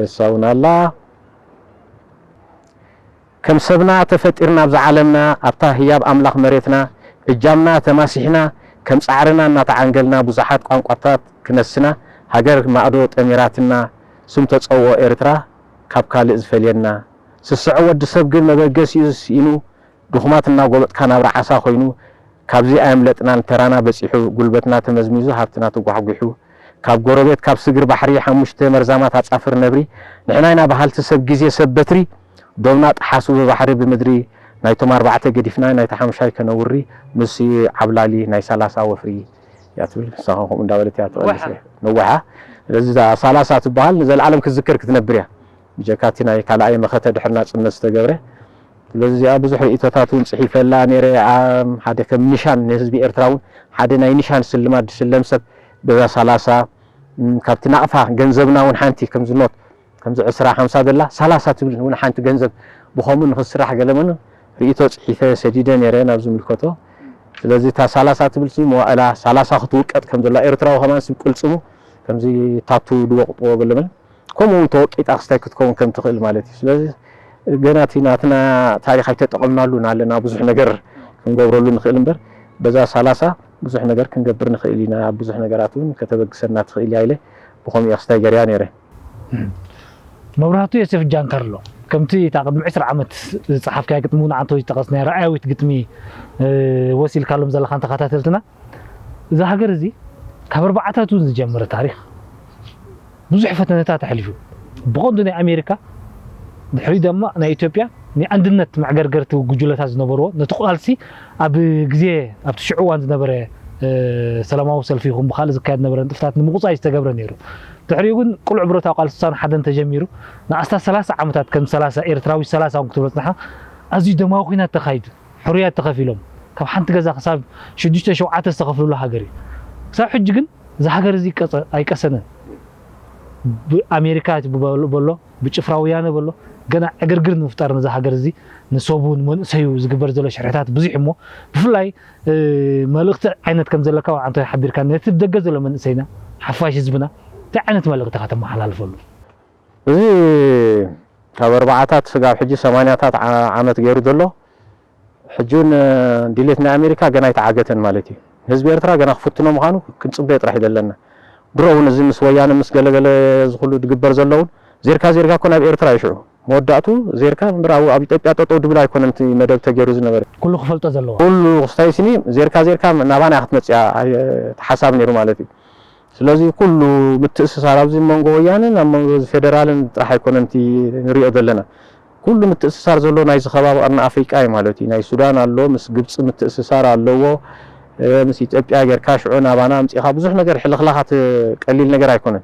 እሳ እውን ኣላ። ከም ሰብና ተፈጢርና ኣብዛ ዓለምና ኣብታ ህያብ ኣምላኽ መሬትና እጃምና ተማሲሕና ከም ጻዕርና እናተዓንገልና ብዙሓት ቋንቋታት ክነስና ሃገር ማእዶ ጠሚራትና ስም ተጸውኦ ኤርትራ ካብ ካልእ ዝፈልየና ስስዐ ወዲ ሰብ ግን መበገሲኡ ስኢኑ ድኹማት እናጎበጥካ ናብራ ዓሳ ኮይኑ፣ ካብዚ ኣየምለጥናን፣ ተራና በጺሑ፣ ጉልበትና ተመዝሚዙ፣ ሃብትና ተጓሕጒሑ፣ ካብ ጎረቤት ካብ ስግር ባሕሪ ሓሙሽተ መርዛማት ኣጻፍር ነብሪ፣ ንሕና ኢና በሃልቲ ሰብ ግዜ ሰብ በትሪ፣ ዶብና ጠሓሱ ብባሕሪ ብምድሪ፣ ናይቶም ኣርባዕተ ገዲፍና ናይታ ሓሙሻይ ከነውሪ፣ ንሱ ዓብላሊ ናይ ሰላሳ ወፍሪ እያ ትብል። ንሳ ከምኡ እንዳበለት እያ ትቐልስ። ነዋሓ። ስለዚ እዛ ሰላሳ ትበሃል ንዘለኣለም ክትዝከር ክትነብር እያ። ብጀካ እቲ ናይ ካልኣይ መኸተ ድሕሪ ናጽነት ዝተገብረ። ስለዚ እዚኣ ብዙሕ ርእይቶታት እውን ጽሒፈላ ነይረ። ኣም፣ ሓደ ከም ኒሻን ንህዝቢ ኤርትራ እውን ሓደ ናይ ኒሻን ስልማት ዝስለም ሰብ በዛ ሰላሳ፣ እም፣ ካብቲ ናቕፋ ገንዘብና እውን ሓንቲ ከምዚ ኖት፣ ከምዚ ዕስራ ሓምሳ ዘላ ሰላሳ ትብል እውን ሓንቲ ገንዘብ ብኸምኡ ንኽስራሕ ገለመን ርእይቶ ጽሒፈ ሰዲደ ነይረ ናብ ዝምልከቶ። ስለዚ እታ ሰላሳ ትብል ሲ መዋእላ ሰላሳ ክትውቀጥ ከም ዘላ ኤርትራዊ ከማን ስብ ቅልጽሙ ከምዚ ታቱ ድወቕጥዎ ገለመን ከምኡ እውን ተወቂጣ ክስታይ ክትከውን ከም ትኽእል ማለት እዩ። ስለዚ ገና እቲ ናትና ታሪኽ ኣይተጠቐምናሉን ኣለና። ብዙሕ ነገር ክንገብረሉ ንኽእል እምበር በዛ ሰላሳ ብዙሕ ነገር ክንገብር ንኽእል ኢና። ኣብ ብዙሕ ነገራት እውን ከተበግሰና ትኽእል እያ ኢለ ብኸምኡ እየ ክስታይ ገርያ ነይረ። መብራህቱ ዮሴፍ ጃንካርሎ፣ ከምቲ እታ ቅድሚ ዕስራ ዓመት ዝጸሓፍካያ ግጥሚ እውን ኣንተ ዝጠቐስናያ ረኣያዊት ግጥሚ፣ እ፣ ወሲልካሎም ዘለኻን ተኸታተልትና፣ እዛ ሃገር እዚ ካብ ኣርባዓታት እውን ዝጀመረ ታሪኽ ብዙሕ ፈተነታት ኣሕሊፉ። ብቐንዱ ናይ ኣሜሪካ፣ ድሕሪኡ ድማ ናይ ኢትዮጵያ ናይ ኣንድነት መዕገርገርቲ ጉጅለታት ዝነበርዎ፣ ነቲ ቃልሲ ኣብ ግዜ፣ ኣብቲ ሽዑ እዋን ዝነበረ፣ እ፣ ሰላማዊ ሰልፊ ይኹን ብኻልእ ዝካየድ ዝነበረ ንጥፍታት ንምቑጻይ ዝተገብረ ነይሩ። ድሕሪኡ ግን ቅሉዕ ብረታዊ ቃልሲ ስሳን ሓደን ተጀሚሩ፣ ንኣስታት ሰላሳ ዓመታት ከም ሰላሳ ኤርትራዊ ሰላሳ እውን ክትብሎ ጽንሓ፣ ኣዝዩ ደማዊ ኲናት ተኻይዱ። ሕሩያት ተኸፊሎም፣ ካብ ሓንቲ ገዛ ክሳብ ሽዱሽተ ሸውዓተ ዝተኸፍልሉ ሃገር እዩ። ክሳብ ሕጂ ግን እዚ ሃገር እዚ ቀጸ-፣ ኣይቀሰነን። ብኣሜሪካ በሎ፣ በሎ፣ ብጭፍራ ወያነ በሎ፣ ገና ዕግርግር ንምፍጣር ነዚ ሃገር እዚ ንሰቡ ንመንእሰዩ ዝግበር ዘሎ ሽርሕታት ብዙሕ እሞ፣ ብፍላይ፣ እ፣ መልእኽቲ ዓይነት ከም ዘለካ ኣንተ ሓቢርካ ነቲ ብደገ ዘሎ መንእሰይና፣ ሓፋሽ ህዝብና፣ እንታይ ዓይነት መልእኽቲ ኢኻ ተመሓላልፈሉ? እዚ ካብ ኣርባዓታት ስጋብ ሕጂ ሰማንያታት ዓ-፣ ዓመት ገይሩ ዘሎ፣ ሕጂ እውን፣ እ፣ ድሌት ናይ ኣሜሪካ ገና ኣይተዓገተን ማለት እዩ። ህዝቢ ኤርትራ ገና ክፍትኖ ምዃኑ ክንጽበዮ ጥራሕ እዩ ዘለና። ድሮ እውን እዚ ምስ ወያነ ምስ ገለገለ እዚ ኩሉ ድግበር ዘሎ እውን ዜርካ ዜርካ እኮ ናብ ኤርትራ እዩ ሽዑ። መወዳእቱ ዜርካ እምበር ኣብ፣ ኣብ ኢትዮጵያ ጠጠው ድብል ኣይኮነን እቲ መደብ ተገይሩ ዝነበረ። ኩሉ ክፈልጦ ዘለዎ። ኩሉ ክስታይ ስኒ ዜርካ ዜርካ ናባና ክትመጽእ እያ፣ ኣይ-፣ እቲ ሓሳብ ነይሩ ማለት እዩ። ስለዚ ኩሉ ምትእስሳር ኣብዚ መንጎ ወያነን ኣብ መንጎ እዚ ፌደራልን ጥራሕ ኣይኮነን እቲ ንሪኦ ዘለና። ኩሉ ምትእስሳር ዘሎ ናይዚ ከባቢ ቀርኒ ኣፍሪቃ እዩ ማለት እዩ። ናይ ሱዳን ኣሎ፣ ምስ ግብጺ ምትእስሳር ኣለዎ፣ እ፣ ምስ ኢትዮጵያ ጌርካ ሽዑ ናባና ኣምጺኻ ብዙሕ ነገር ሕልኽላኻት ቀሊል ነገር ኣይኮነን።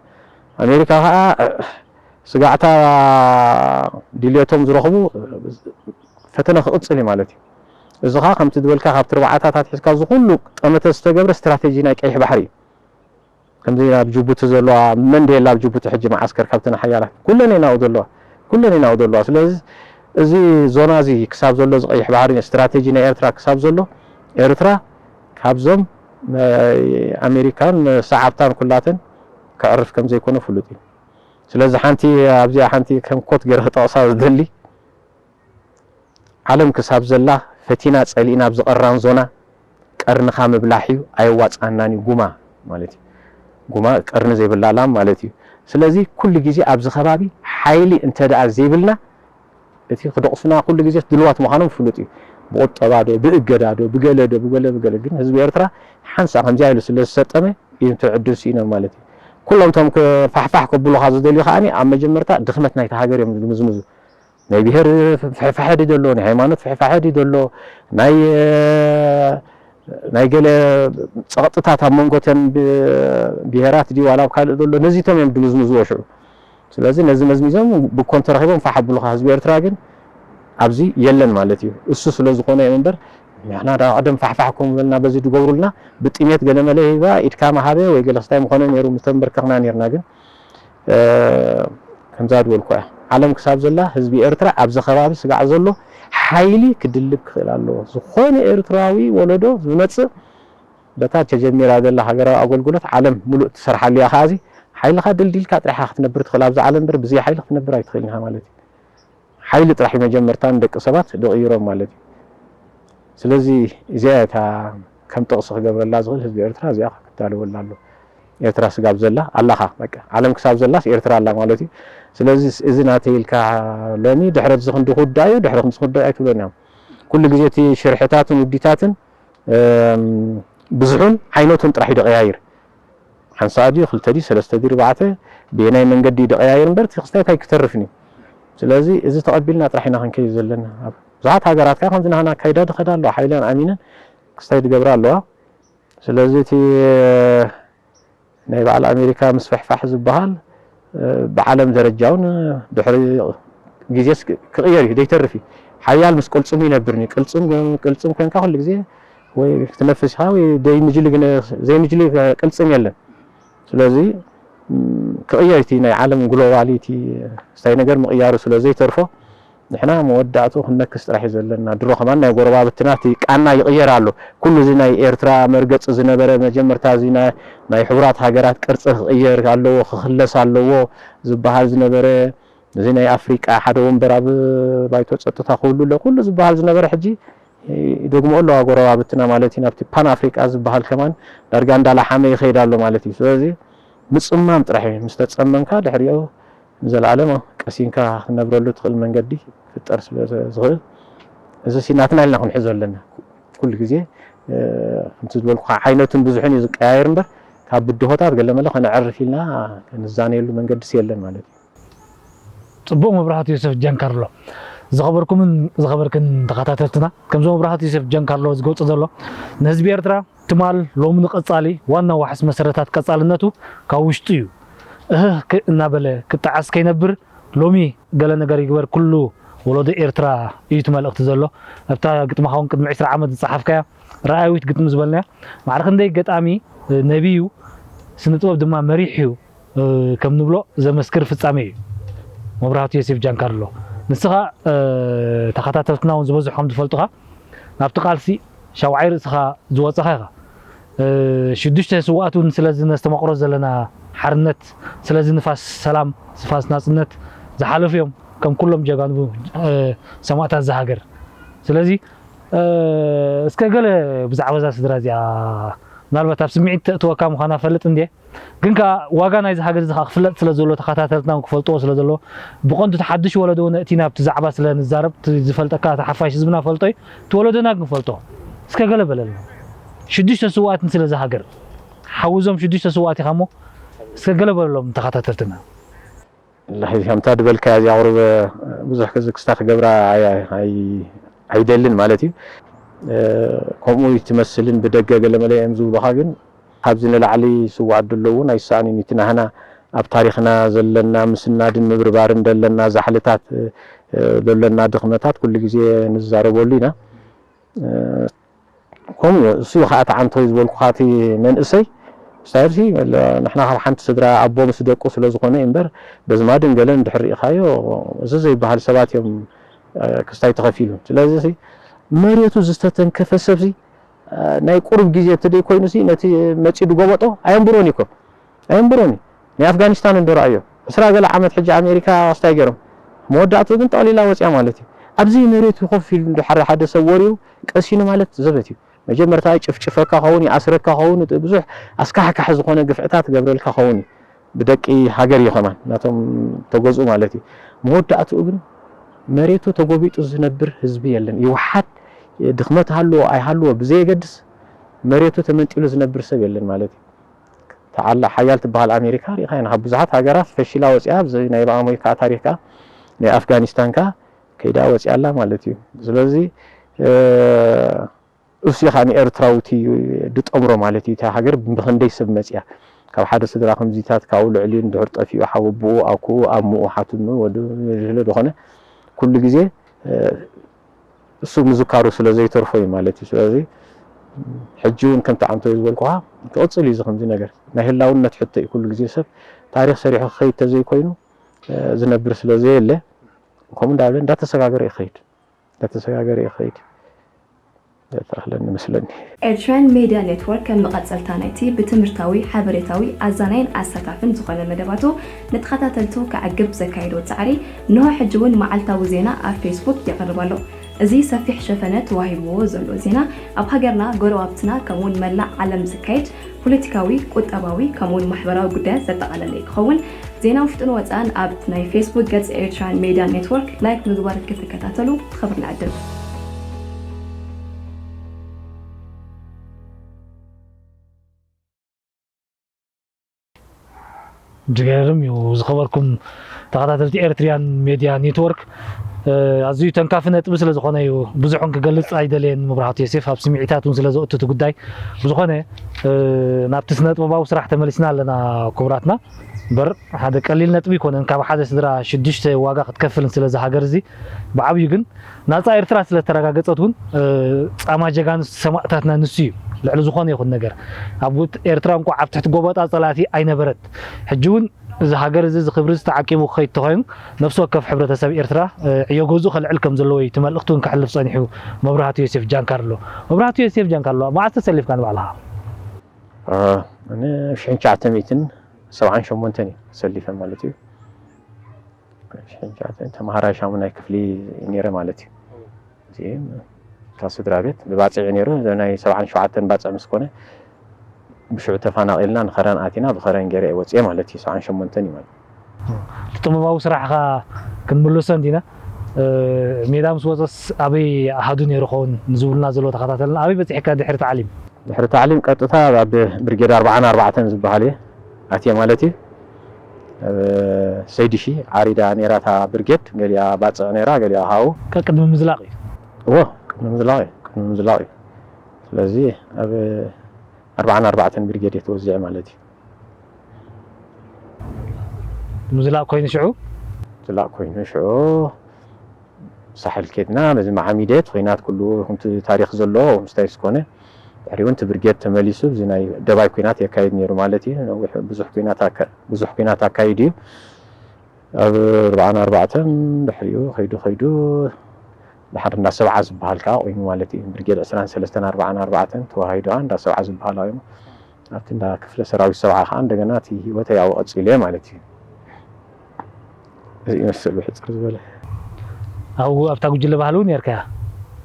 ኣሜሪካ ከኣ፣ እ፣ ስጋዕታ ድልየቶም ዝረኽቡ ፈተነ ክቕጽል እዩ ማለት እዩ። እዚ ኸኣ ከምቲ ዝበልካ ካብቲ ኣርባዓታት ኣትሒዝካ እዚ ኩሉ ጠመተ ዝተገብረ ስትራቴጂ ናይ ቀይሕ ባሕሪ እዩ። ከምዚ ኣብ ጅቡቲ ዘለዋ መንዴላ ኣብ ጅቡቲ ሕጂ መዓስከር ካብተን ሓያላት ኩለን እየን ኣብኡ ዘለዋ፣ ኩለን እየን ኣብኡ ዘለዋ። ስለዚ እዚ ዞና እዚ ክሳብ ዘሎ እዚ ቀይሕ ባሕሪ ስትራቴጂ ናይ ኤርትራ ክሳብ ዘሎ ኤርትራ ካብዞም ናይ ኣሜሪካን ሰዓብታን ኩላተን ከዕርፍ ከም ዘይኮነ ፍሉጥ እዩ። ስለዚ ሓንቲ ኣብዚኣ ሓንቲ ከም ኮት ገይረ ክጠቕሳ ዝደሊ ዓለም ክሳብ ዘላ ፈቲና ጸሊእና ኣብዚ ቀራን ዞና ቀርንኻ ምብላሕ እዩ፣ ኣየዋጽኣናን እዩ። ጉማ ማለት እዩ። ጉማ ቀርኒ ዘይብላ ላም ማለት እዩ። ስለዚ ኩሉ ግዜ ኣብዚ ከባቢ ሓይሊ እንተ ደኣ ዘይብልና እቲ ክደቕሱና ኩሉ ግዜ ድልዋት ምዃኖም ፍሉጥ እዩ። ብቁጠባ ዶ፣ ብእገዳ ዶ፣ ብገለ ዶ፣ ብገለ ብገለ ግን ህዝቢ ኤርትራ ሓንሳእ ከምዚኣ ኢሉ ስለ ዝሰጠመ እዩ እቲ ዕድል ስኢኖም ማለት እዩ። ኩሎም እቶም ፋሕፋሕ ከብሉኻ ዝደልዩ ከኣ ኣብ መጀመርታ ድኽመት ናይቲ ሃገር እዮም ዝምዝምዙ። ናይ ብሄር ፍሕፋሐ ድዩ ዘሎ፣ ናይ ሃይማኖት ፍሕፋሐ ድዩ ዘሎ፣ ናይ ናይ ገለ ጸቕጥታት ኣብ መንጎ እተን ብሄራት ድዩ ዋላ ኣብ ካልእ ዘሎ ነዚቶም እዮም ድምዝምዝዎ ሽዑ። ስለዚ ነዚ መዝሚዞም ብኮን ተረኺቦም ፋሕ ኣብሉኻ። ህዝቢ ኤርትራ ግን ኣብዚ የለን ማለት እዩ። እሱ ስለ ዝኾነ እዮም እምበር ንሕና ዳ ቀደም ፋሕፋሕ ኮም በልና በዚ ድገብሩልና ብጥሜት ገለመለ ሂባ ኢድካ መሃበ ወይ ገለ ክስታይ ምኾነ ነይሩ ምተንበርከኽና ነይርና ግን እ፣ ከምዛ ዝበልኩ እያ። ዓለም ክሳብ ዘላ ህዝቢ ኤርትራ ኣብዚ ከባቢ ስጋዕ ዘሎ ሓይሊ ክድልብ ክኽእል ኣለዎ። ዝኾነ ኤርትራዊ ወለዶ ዝመጽእ በታ ተጀሚራ ዘላ ሃገራዊ ኣገልግሎት ዓለም ሙሉእ ትሰርሓሉ እያ። ከኣዚ ሓይልኻ ደልዲልካ ጥራሕ ክትነብር ትኽእል ኣብዚ ዓለም እምበር ብዘይ ሓይሊ ክትነብር ኣይትኽእልን ኢኻ ማለት እዩ። ሓይሊ ጥራሕ እዩ መጀመርታ ንደቂ ሰባት ዝቕይሮም ማለት እዩ። ስለዚ እዚኣ እያ እታ ከም ጥቕሲ ክገብረላ ዝኽእል ህዝቢ ኤርትራ እዚኣ ክዳለወላ ኣሎ። ኤርትራ ስጋብ ዘላ ኣላኻ በቃ ዓለም ክሳብ ዘላስ ኤርትራ ኣላ ማለት እዩ። ስለዚ እዚ ናተይ ኢልካ ሎሚ ድሕረት ዝኽንዲ ክውዳእ እዩ ድሕረት ዝኽንዲ ኣይትብሎን እዮም። ኩሉ ግዜ እቲ ሽርሕታትን ውዲታትን ብዝሑን ዓይነቱን ጥራሕ እዩ ደቀያይር። ሓንሳ ድዩ ክልተ ድዩ ሰለስተ ድዩ ርባዕተ ብየናይ መንገዲ እዩ ደቀያይር እምበር እቲ ክስታይ እንታይ ክተርፍን እዩ። ስለዚ እዚ ተቐቢልና ጥራሕ ኢና ክንከይድ ዘለና። ኣብ ብዙሓት ሃገራት ከ ከምዚ ናህና ኣካይዳ ድኸዳ ኣለዋ ሓይለን ኣሚነን ክስታይ ድገብራ ኣለዋ። ስለዚ እቲ ናይ በዓል ኣሜሪካ ምስፍሕፋሕ ዝበሃል ብዓለም ደረጃ እውን ድሕሪ ግዜስ ክቕየር እዩ ደይተርፍ እዩ። ሓያል ምስ ቅልፅሙ ይነብር እዩ። ቅልፅም ኮይንካ ኩሉ ግዜ ወይ ክትነፍስ ኢኻ ወይ ዘይምጅሊ ቅልፅም የለን። ስለዚ ክቕየር እቲ ናይ ዓለም ግሎባሊቲ ስታይ ነገር ምቕያሩ ስለ ዘይተርፎ ንሕና መወዳእቱ ክንነክስ ጥራሕ እዩ ዘለና። ድሮ ከማን ናይ ጎረባብትና እቲ ቃና ይቕየር ኣሎ። ኩሉ እዚ ናይ ኤርትራ መርገፂ ዝነበረ መጀመርታ እዚ ናይ ሕቡራት ሃገራት ቅርፂ ክቕየር ኣለዎ ክኽለስ ኣለዎ ዝበሃል ዝነበረ እዚ ናይ ኣፍሪቃ ሓደ ወንበር ኣብ ባይቶ ፀጥታ ክህሉ ኣሎ ኩሉ ዝበሃል ዝነበረ ሕጂ ይደግሞ ኣለዋ ጎረባብትና ማለት እዩ። ናብቲ ፓን ኣፍሪቃ ዝበሃል ከማን ዳርጋ እንዳላሓመ ይኸይድ ኣሎ ማለት እዩ። ስለዚ ምፅማም ጥራሕ እዩ። ምስ ተፀመምካ ድሕሪኦ ንዘለኣለም ቀሲንካ ክነብረሉ ትኽእል መንገዲ ክፍጠር ስለ ዝኽእል እዚ ሲ ናትና ኢልና ክንሕዞ ኣለና። ኩሉ ግዜ ከምቲ ዝበልኩ ዓይነቱን ብዙሕን እዩ ዝቀያየር እምበር ካብ ብድሆታት ገለመለ ከነዕርፍ ኢልና ንዛነየሉ መንገዲ ሲ የለን ማለት እዩ። ፅቡቕ መብራህቱ ዮሰፍ ጃንካርሎ። ዝኸበርኩምን ዝኸበርክን ተኸታተልትና ከምዚ መብራህቱ ዮሰፍ ጃንካርሎ ዝገልፆ ዘሎ ንህዝቢ ኤርትራ ትማል ሎሚ ንቐጻሊ ዋና ዋሕስ መሰረታት ቀጻልነቱ ካብ ውሽጡ እዩ። እህህ እናበለ ክጠዓስ ከይነብር ሎሚ ገለ ነገር ይግበር ኩሉ ወለዶ ኤርትራ እዩ እቲ መልእኽቲ ዘሎ። ኣብታ ግጥምኻ እውን ቅድሚ ዕስራ ዓመት ዝጸሓፍካያ ረኣያዊት ግጥሚ ዝበልናያ ማዕረ ክንደይ ገጣሚ ነቢ እዩ፣ ስነ ጥበብ ድማ መሪሕ እዩ ከም ንብሎ ዘመስክር ፍጻሜ እዩ። መብራህቱ ዮሴፍ ጃንካርሎ ንስኻ ተኸታተልትና እውን ዝበዝሑ ከም ዝፈልጡኻ ናብቲ ቃልሲ ሻውዓይ ርእስኻ ዝወፀኻ ኢኻ። ሽዱሽተ ስውኣት እውን ስለዚ ነስተማቕሮ ዘለና ሓርነት ስለዚ ንፋስ ሰላም ንፋስ ናፅነት ዝሓለፉ እዮም ከም ኩሎም ጀጋኑ ሰማእታት ዝሃገር። ስለዚ እስከ ገለ ብዛዕባ እዛ ስድራ እዚኣ ምናልባት ኣብ ስምዒት ተእትወካ ምዃና ፈልጥ እንድየ። ግን ከኣ ዋጋ ናይዚ ሃገር እዚ ከኣ ክፍለጥ ስለ ዘሎ ተኸታተልትና እውን ክፈልጥዎ ስለ ዘለዎ ብቐንዱ እቲ ሓድሽ ወለዶ እውን እቲ ናብቲ ዛዕባ ስለ ንዛረብ እቲ ዝፈልጠካ እቲ ሓፋሽ ህዝብና ፈልጦ እዩ እቲ ወለዶና ግን ክፈልጦ እስከ ገለ በለልና ሽዱሽተ ስውኣትን ስለዚ ሃገር ሓውዞም ሽዱሽተ ስውኣት ኢኻ እሞ እስከ ገለ በለሎም ተኸታተልትና ከምታ ድበልካያ እዚኣ ቁሩብ ብዙሕ ክዝክስታ ክገብራ ኣይደልን ማለት እዩ። ከምኡ ትመስልን ብደገ ገለመለ እዮም ዝብሉኻ ግን ካብዚ ንላዕሊ ስውኣት ደሎ እውን ኣይሰኣንን እዩ። እቲ ናህና ኣብ ታሪኽና ዘለና ምስናድን ምብርባርን ደለና ዛሕልታት ደለና ድኽመታት ኩሉ ግዜ ንዛረበሉ ኢና። ከምኡ እዩ። እሱ እዩ ከዓ እቲ ዓንቶይ ዝበልኩኻ እቲ መንእሰይ ስታይርሲ ንሕና ካብ ሓንቲ ስድራ ኣቦ ምስ ደቁ ስለ ዝኾነ እዩ እምበር በዝማድን ገለን ድሕር ርኢኻዮ እዚ ዘይበሃል ሰባት እዮም ክስታይ ተኸፊሉ። ስለዚ መሬቱ ዝተተንከፈ ሰብሲ ናይ ቁሩብ ግዜ እንተደይ ኮይኑሲ ነቲ መፂኡ ድጎበጦ ኣየንብሮን እዩ እኮ ኣየንብሮን እዩ። ናይ ኣፍጋኒስታን እንዶ ረኣዮ ዕስራ ገለ ዓመት ሕጂ ኣሜሪካ ክስታይ ገይሮም መወዳእትኡ ግን ጠቕሊላ ወፂኣ ማለት እዩ። ኣብዚ መሬቱ ኮፍ ኢሉ እንዶ ሓደ ሓደ ሰብ ወሪኡ ቀሲኑ ማለት ዘበት እዩ። መጀመርታ ይጭፍጭፈካ ኸውን ይኣስረካ ኸውን ብዙሕ ኣስካሕካሒ ዝኾነ ግፍዕታት ገብረልካ ኸውን እዩ። ብደቂ ሃገር እዩ ከማን ናቶም ተገዝኡ ማለት እዩ። መወዳእትኡ ግን መሬቱ ተጎቢጡ ዝነብር ህዝቢ የለን። ይውሓድ ድኽመት ሃልዎ ኣይሃልዎ ብዘየገድስ መሬቱ ተመንጢሉ ዝነብር ሰብ የለን ማለት እዩ። ተዓላ ሓያል ትበሃል ኣሜሪካ ሪኢኻ ኢና ካብ ብዙሓት ሃገራት ፈሺላ ወፂኣ ኣብዚ ናይ ኣሜሪካ ታሪክ ከዓ ናይ ኣፍጋኒስታን ከዓ ከይዳ ወፂኣላ ማለት እዩ። ስለዚ እሱ ኻ ንኤርትራውቲ ድጠምሮ ማለት እዩ። እታ ሃገር ብክንደይ ሰብ መፅያ ካብ ሓደ ስድራ ከምዚታት ካብኡ ልዕሊኡ እንድሕር ጠፊኡ ሓወብኡ ኣኩኡ ኣምኡ ሓትኑ ወዱ ዝኾነ ኩሉ ግዜ እሱ ምዝካሩ ስለ ዘይተርፎ እዩ ማለት እዩ። ስለዚ ሕጂ እውን ከምቲ ዓንቶ እዩ ዝበልኩኻ ክቕፅል እዩ እዚ ከምዚ ነገር ናይ ህላውነት ሕቶ እዩ። ኩሉ ግዜ ሰብ ታሪክ ሰሪሑ ክኸይድ ተዘይኮይኑ ዝነብር ስለ ዘየለ ከምኡ እንዳበለ እንዳተሰጋገረ ይኸይድ እንዳተሰጋገረ ይኸይድ። ዘተኣኽለኒ መስለኒ። ኤርትራን ሜድያ ኔትወርክ ከም መቐጸልታ ናይቲ ብትምህርታዊ፣ ሓበሬታዊ፣ ኣዛናይን ኣሳታፍን ዝኾነ መደባቱ ንተኸታተልቱ ከዕግብ ዘካየዶ ጻዕሪ እንሆ ሕጂ እውን መዓልታዊ ዜና ኣብ ፌስቡክ የቕርብ ኣሎ። እዚ ሰፊሕ ሸፈነ ተዋሂብዎ ዘሎ ዜና ኣብ ሃገርና፣ ጎረባብትና ከምኡውን መላእ ዓለም ዝካየድ ፖለቲካዊ፣ ቁጠባዊ ከምኡውን ማሕበራዊ ጉዳያት ዘጠቓለለ ክኸውን ዜና ውሽጥን ወፃእን ኣብ ናይ ፌስቡክ ገፅ ኤርትራን ሜድያ ኔትወርክ ላይክ ምግባር ክትከታተሉ ብኽብሪ ንዕድም። ዝገርም እዩ። ዝኸበርኩም ተኸታተልቲ ኤርትሪያን ሜድያ ኔትወርክ፣ ኣዝዩ ተንካፊ ነጥቢ ስለ ዝኾነ እዩ ብዙሕ እውን ክገልጽ ኣይደለየን። መብራህቱ ዮሴፍ ኣብ ስምዒታት እውን ስለ ዘእቱ እቲ ጉዳይ። ብዝኾነ ናብቲ ስነ ጥበባዊ ስራሕ ተመሊስና ኣለና ክቡራትና። እምበር ሓደ ቀሊል ነጥቢ ኣይኮነን። ካብ ሓደ ስድራ ሽዱሽተ ዋጋ ክትከፍልን ስለዚ ሃገር እዚ ብዓብዩ ግን ናጻ ኤርትራ ስለ ዝተረጋገጸት እውን ጻማ ጀጋኑ ሰማእታትና ንሱ እዩ። ልዕሊ ዝኾነ ይኹን ነገር ኣብ ኤርትራ እንኳ ኣብ ትሕቲ ጎበጣ ጸላእቲ ኣይነበረት። ሕጂ እውን እዚ ሃገር እዚ፣ እዚ ክብሪ እዚ ተዓቂቡ ክኸይድ ተኾይኑ፣ ነፍሲ ወከፍ ሕብረተሰብ ኤርትራ ዕዮ ገዝኡ ከልዕል ከም ዘለዎ እዩ እቲ መልእኽቲ እውን ከሕልፍ ጸኒሑ። መብራህቱ ዮሴፍ ጃንካርሎ። መብራህቱ ዮሴፍ ጃንካርሎ፣ መዓስ ተሰሊፍካ ንባዕልኻ? ኣነ ሽሕን ትሽዓተ ሚእትን ሰብዓን ሸሞንተን እዩ ተሰሊፈ ማለት እዩ። ሽሕን ትሽዓተ ተምሃራይ ሻሙናይ ክፍሊ ነይረ ማለት እዩ። እዚ እታ ስድራ ቤት ብባፅዕ እዩ ነይሩ። ናይ ሰብዓን ሸውዓተን ባፅዕ ምስ ኮነ ብሽዑ ተፋናቒልና ንኸረን ኣቲና ብኸረን ገይረ እየ ወፅየ ማለት እዩ። ሰብዓን ሸሞንተን እዩ ማለት እዩ። እቲ ጥበባዊ ስራሕኻ ክንምልሶ እንዲና። ሜዳ ምስ ወፀስ ኣበይ ኣሃዱ ነይሩ ኸውን ንዝብሉና ዘለዎ ተኸታተልና፣ ኣበይ በፂሕካ ድሕሪ ታዕሊም? ድሕሪ ታዕሊም ቀጥታ ኣብ ብርጌድ ኣርባዓን ኣርባዕተን ዝበሃል እየ ኣትየ ማለት እዩ። ሰይድሺ ዓሪዳ ነይራ እታ ብርጌድ፣ ገሊኣ ባፅዕ ነይራ፣ ገሊኣ ሃው። ቅድሚ ምዝላቕ እዩ። እዎ ቅድሚ ምዝላቕ እዩ፣ ቅድሚ ምዝላቕ እዩ። ስለዚ ኣብ ኣርባዓን ኣርባዕተን ብርጌድ እየ ተወዚዐ ማለት እዩ። ምዝላቕ ኮይኑ ሽዑ? ምዝላቕ ኮይኑ ሽዑ ሳሕል ኬድና፣ በዚ መዓሚደ እቲ ኹናት ኩሉ ከምቲ ታሪኽ ዘለዎ ምስታይ ዝኾነ፣ ድሕሪኡ እቲ ብርጌድ ተመሊሱ እዚ ናይ ደባይ ኲናት የካይድ ነይሩ ማለት እዩ። ነዊሕ ብዙሕ ኲናት ኣካ- ብዙሕ ኲናት ኣካይዱ እዩ። ኣብ ኣርባዓን ኣርባዕተን ድሕሪኡ ከይዱ ከይዱ ድሓር እንዳ ሰብዓ ዝበሃል ከዓ ቆይሙ ማለት እዩ። ብርጌድ ዕስራን ሰለስተን ኣርባዓን ኣርባዕተን ተዋሂዱ ከዓ እንዳ ሰብዓ ዝበሃል ኮይኑ ኣብቲ እንዳ ክፍለ ሰራዊት ሰብዓ ከዓ እንደገና እቲ ህይወተይ ኣብኡ ቀፂለ ማለት እዩ። እዚ ይመስል ብሕፅር ዝበለ። ኣብኡ ኣብታ ጉጅለ ባህሊ እውን ነርካ?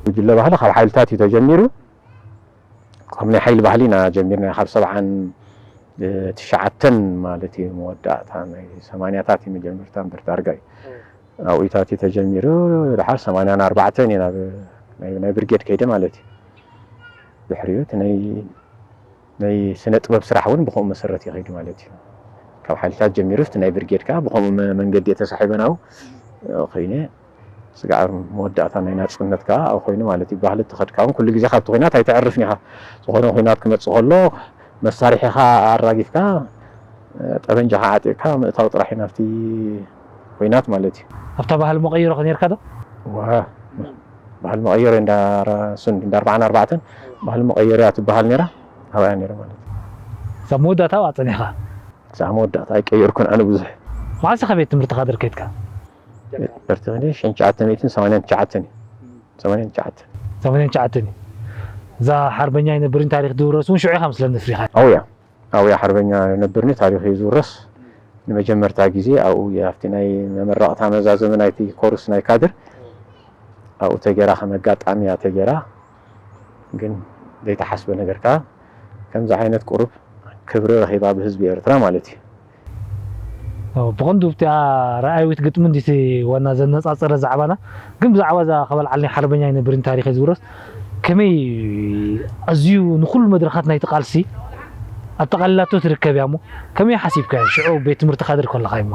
ጉጅለ ባህሊ ካብ ሓይልታት እዩ ተጀሚሩ። ካብ ናይ ሓይሊ ባህሊ ኢና ጀሚርና ካብ ሰብዓን ትሽዓተን ማለት እዩ። መወዳእታ ናይ ሰማንያታት እዩ መጀመርታ እምበር ዳርጋ እዩ ኣብኡታት እዩ ተጀሚሩ። ድሓር ሰማንያን ኣርባዕተን እዩ ናብ ናይ ናይ ብርጌድ ከይደ ማለት እዩ። ድሕሪኡ እቲ ናይ ናይ ስነ ጥበብ ስራሕ እውን ብኸምኡ መሰረት እዩ ከይዱ ማለት እዩ። ካብ ሓይልታት ጀሚሩ እቲ ናይ ብርጌድ ከዓ ብኸምኡ መ- መንገዲ እየ ተሳሒበ ናብኡ ኮይነ ስጋዕ መወዳእታ ናይ ናፅነት ከዓ ኣብኡ ኮይኑ ማለት እዩ። ባህሊ ተኸድካ እውን ኩሉ ግዜ ካብቲ ኹናት ኣይተዕርፍን ኢኻ። ዝኾነ ኹናት ክመፅእ ከሎ መሳርሒኻ ኣራጊፍካ ጠበንጃኻ ዓጢቕካ ምእታው ጥራሕ እዩ ናብቲ ኹናት ማለት እዩ። ኣብታ ባህሊ መቐይሮ ከ ነርካ ዶ? እዋ ባህሊ መቐየሪ እንዳ ሱንዲ እንዳ ኣርባዓን ኣርባዕተን ባህሊ መቐየሪያ ትበሃል ነይራ ኣብኣ ነይረ ማለት እዩ። ክሳብ መወዳእታ ኣብኣ ፀኒሕኻ? ክሳብ መወዳእታ ኣይቀየርኩን ኣነ ብዙሕ። መዓስ ኢኻ ቤት ትምህርቲ ካድር ከይድካ? ዩኒቨርሲቲ ከይደ ሽሕን ትሽዓተ ሚእትን ሰማንያን ትሽዓተን እዩ። ሰማንያን ትሽዓተ። ሰማንያን ትሽዓተን እዩ። እዛ ሓርበኛ ኣይነብርን ታሪኽ ዝውረስ እውን ሽዑ ኢኻ ምስለኒ ኣፍሪኻ? ኣውያ ኣውያ ሓርበኛ ኣይነብርን ታሪኽ እዩ ዝውረስ። ንመጀመርታ ግዜ ኣብኡ ኣብቲ ናይ መመረቕታ መዛዘሚ ናይቲ ኮርስ ናይ ካድር ኣብኡ ተገይራ ከም ኣጋጣሚ እያ ተገይራ። ግን ዘይተሓስበ ነገር ከዓ ከምዚ ዓይነት ቁሩብ ክብሪ ረኺባ ብህዝቢ ኤርትራ ማለት እዩ። ብቐንዱ እቲኣ ረኣይዊት ግጥሚ እንዲቲ ዋና ዘነጻጸረ ዛዕባና። ግን ብዛዕባ እዛ ከባል ዓልኒ ሓርበኛ ኣይነብርን ታሪኸይ ዝውረስ ከመይ ኣዝዩ ንኹሉ መድረኻት ናይቲ ቃልሲ ኣጠቓሊላቶ ትርከብ እያ እሞ ከመይ ሓሲብካዮ ሽዑ ቤት ትምህርቲ ካድር ከለኻ እሞ?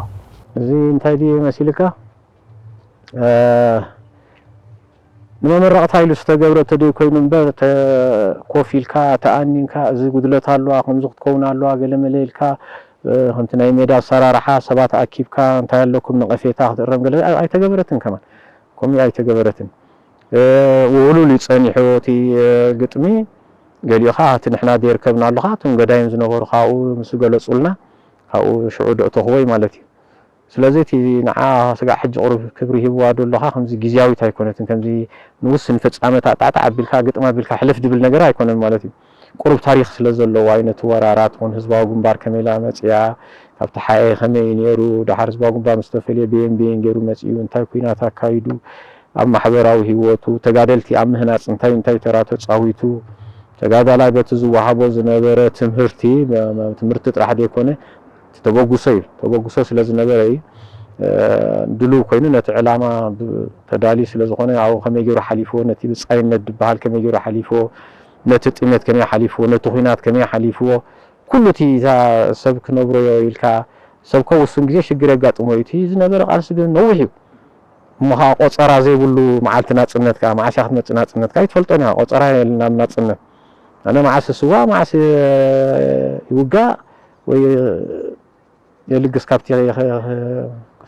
እዚ እንታይ ድዩ መሲልካ ንመመረቕታ ኢሉ ዝተገብረ ተደይ ኮይኑ እምበር ኮፍ ኢልካ ተኣኒንካ እዚ ጉድለት ኣለዋ ከምዚ ክትከውን ኣለዋ ገለመለ ኢልካ ከምቲ ናይ ሜዳ ኣሰራርሓ ሰባት ኣኪብካ እንታይ ኣለኩም ነቐፌታ ክትእረም ገለ ኣይተገበረትን ከማን ከምኡ ኣይተገበረትን ውዕሉል እዩ ጸኒሑ እቲ ግጥሚ ገሊኡ ከዓ እቲ ንሕና ደይርከብና ኣለኻ እቶም ገዳይም ዝነበሩ ካብኡ ምስ ገለጹልና ካብኡ ሽዑ ደእተኽዎ እዩ ማለት እዩ ስለዚ እቲ ንዓ ስጋዕ ሕጂ ቁሩብ ክብሪ ሂብዋ ዶ ኣለኻ ከምዚ ግዝያዊት ኣይኮነትን ከምዚ ንውስን ፍጻመታት ጣዕጣዕ ኣቢልካ ግጥም ኣቢልካ ሕልፍ ድብል ነገር ኣይኮነን ማለት እዩ ቁሩብ ታሪኽ ስለ ዘለዋ እዩ ነቲ ወራራ ትኹን ህዝባዊ ግንባር ከመይ ኢላ መጽያ ካብቲ ሓኤ ከመይ እዩ ነይሩ ደሓር ህዝባዊ ግንባር ምስ ተፈልየ በየን በየን ገይሩ መጽዩ እንታይ ኩናት ኣካይዱ ኣብ ማሕበራዊ ሂወቱ ተጋደልቲ ኣብ ምህናጽ እንታይ እንታይ ተራ ተጻዊቱ ተጋዳላይ በቲ ዝወሃቦ ዝነበረ ትምህርቲ ትምህርቲ ጥራሕ ዘይኮነ ተበጉሶ እዩ ተበጉሶ ስለ ዝነበረ እዩ ድልው ኮይኑ ነቲ ዕላማ ተዳልዩ ስለ ዝኾነ ኣብኡ ከመይ ገይሩ ሓሊፍዎ ነቲ ብጻይነት ዝበሃል ከመይ ገይሩ ሓሊፍዎ ነቲ ጥሜት ከመይ ሓሊፍዎ ነቲ ኹናት ከመይ ሓሊፍዎ ኩሉ እቲ እዛ ሰብ ክነብሮ ኢልካ ሰብ ከ ውሱን ግዜ ሽግር የጋጥሞ እዩ። እቲ ዝነበረ ቃልሲ ግን ነዊሕ እዩ። እሞ ኸዓ ቆጸራ ዘይብሉ መዓልቲ ናጽነትካ፣ መዓስ እያ ክትመጽእ ናጽነትካ ኣይትፈልጦን እያ። ቆጸራ የለን ናብ ናጽነት። ኣነ መዓስ ስዋ፣ መዓስ ይውጋእ ወይ የልግስ ካብቲ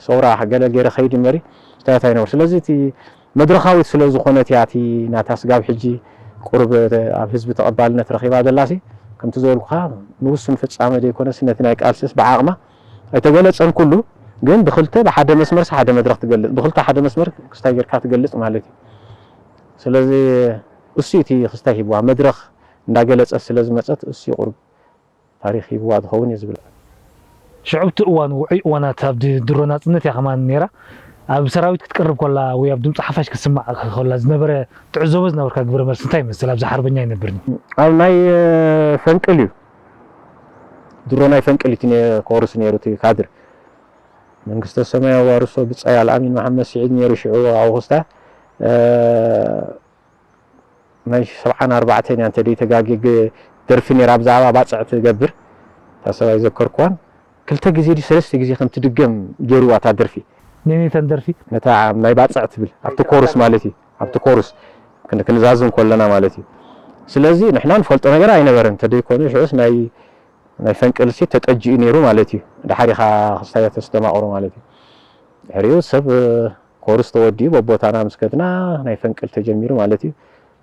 ሰውራ ገለ ገይረ ኸይድ እምበሪ እንታይ እንታይ ነበር። ስለዚ እቲ መድረኻዊት ስለ ዝኾነት እያ እቲ ናታ ስጋብ ሕጂ ቁሩብ ኣብ ህዝቢ ተቐባልነት ረኺባ ዘላሲ፣ ከምቲ ዝበልኩኻ ንውሱን ፍጻመ ዘይኮነስ ነቲ ናይ ቃልስስ ብዓቕማ ኣይተገለጸን ኩሉ፣ ግን ብኽልተ ብሓደ መስመርስ ሓደ መድረኽ ትገልጽ፣ ብኽልተ ሓደ መስመር ክስታይ ጌርካ ትገልጽ ማለት እዩ። ስለዚ እሱ እቲ ክስታይ ሂብዋ መድረኽ እንዳገለጸት ስለ ዝመጸት እሱ ቁሩብ ታሪኽ ሂብዋ ዝኸውን እዩ ዝብል። ሽዑ ኣብቲ እዋን ውዑይ እዋናት ኣብ ድ- ድሮ ናጽነት እያ ከማን ነይራ። ኣብ ሰራዊት ክትቀርብ ከላ ወይ ኣብ ድምፂ ሓፋሽ ክትስማዕ ከላ ዝነበረ ትዕዘቦ ዝነበርካ ግብረ መልሲ እንታይ ይመስል? ኣብዚ ሓርበኛ ኣይነብርን እዩ። ኣብ ናይ እ፣ ፈንቅል እዩ ድሮ ናይ ፈንቅል እቲ ነ- ኮርስ ነይሩ እቲ ካድር መንግስተ ሰማይ ኣዋርሶ ብጻይ ኣልኣሚን መሓመድ ስዒድ ነይሩ ሽዑ ኣብ ክስታ እ፣ ናይ ሰብዓን ኣርባዕተን እያ እንተ ደይተጋግየ ደርፊ ነይራ ብዛዕባ ባጽዕ ትገብር እታ ሰብኣይ ዘከርኩዋን ክልተ ግዜ ድዩ ሰለስተ ግዜ ከም ትድገም ገይርዋ እታ ደርፊ ነኔተን ደርፊ ነታ ናይ ባጽዕ ትብል ኣብቲ ኮርስ ማለት እዩ ኣብቲ ኮርስ ክን- ክንዛዝም ከለና ማለት እዩ ስለዚ ንሕና ንፈልጦ ነገር ኣይነበረን እንተ ደይኮነ ሽዑስ ናይ ናይ ፈንቅልሲ ተጠጅኡ ነይሩ ማለት እዩ ድሓር ኢኻ ክስታዮ ተስተማቕሮ ማለት እዩ ድሕሪኡ ሰብ ኮርስ ተወዲኡ በቦታና ምስ ከድና ናይ ፈንቅል ተጀሚሩ ማለት እዩ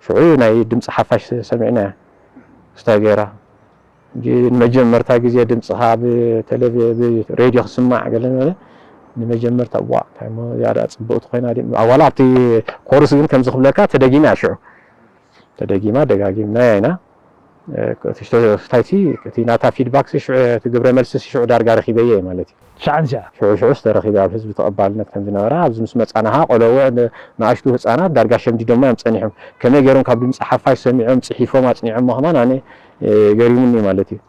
ሽዑ ናይ ድምፂ ሓፋሽ ሰሚዕና ክስታይ ገይራ ንመጀመርታ ግዜ ድምፅኻ ብቴሌቪ ብሬድዮ ክስማዕ ገለ ገለ ንመጀመርታ ዋ እንታይ እሞ እዚኣ ደኣ ፅብቕቲ ኮይና ድዩ ኣዋላ ኣብቲ ኮርስ ግን ከምዚ ክብለካ ተደጊማ እያ ሽዑ ተደጊማ ደጋጊምናያ ኢና እቲ ሽታይቲ እቲ ናታ ፊድባክ ሽዑ እቲ ግብረ መልሲ ሽዑ ዳርጋ ረኺበየ ማለት እዩ ሸዓን ሸዓ ሽዑ ሽዑ ዝተረኺበ ኣብ ህዝቢ ተቐባልነት ከም ዝነበራ ኣብዚ ምስ መፃናኻ ቆለውዕ ንኣሽቱ ህፃናት ዳርጋ ሸምዲዶማ እዮም ፀኒሖም ከመይ ገይሮም ካብ ድምፂ ሓፋሽ ሰሚዖም ፅሒፎም ኣፅኒዖሞ ከማን ኣነ ገሪሙኒ ማለት እዩ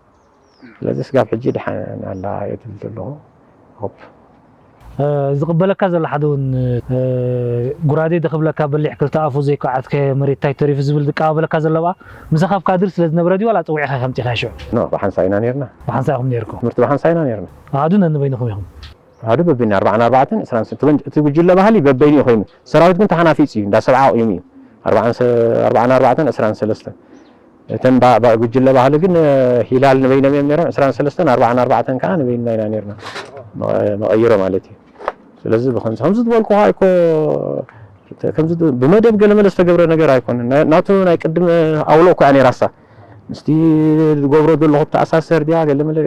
ስለዚ ስጋብ ሕጂ ድሓን ኣላ እየ ትብል ዘለኹ ሆፕ ዝቕበለካ ዘሎ ሓደ እውን ጉራዴ ደኽብለካ በሊሕ ክልተ ኣፉ ዘይከዓትከ መሬት ታይ ተሪፉ ዝብል ዝቀባበለካ ዘሎ ብኣ ምሳኻ ኣብ ካድር ስለ ዝነበረ ድዩ ዋላ ፀዊዕኻ ከምፂኻ ሽዑ ኖ ብሓንሳ ኢና ነርና ብሓንሳ ኢኹም ነርኩም ትምህርቲ ብሓንሳ ኢና ነርና ኣዱ ነንበይንኹም ኢኹም ኣዱ በቢና ኣርባዓን ኣርባዕተን ዕስራን እቲ ጉጅለ ባህሊ በበይኑ ኮይኑ ሰራዊት ግን ተሓናፊፅ እዩ እንዳ ሰብዓ ቁይሙ እዩ ኣርባዓን ኣርባዕተን ዕስራን ሰለስተን እተን ጉጅለ ባህሊ ግን ሂላል ንበይኖም እዮም ነሮም ዕስራን ሰለስተን ኣርባዓን ኣርባዕተን ከዓ ንበይንና ኢና ነርና መቐይሮ ማለት እዩ ስለዚ ብከምዚ ከምዚ ዝበልኩ ከዓ እኮ ከምዚ ብመደብ ገለመለ ዝተገብረ ነገር ኣይኮነን ናቱ ናይ ቅድም ኣውሎ እኮ እያ ነራሳ ምስቲ ዝገብሮ ዘለኹ ተኣሳሰር ድያ ገለመለ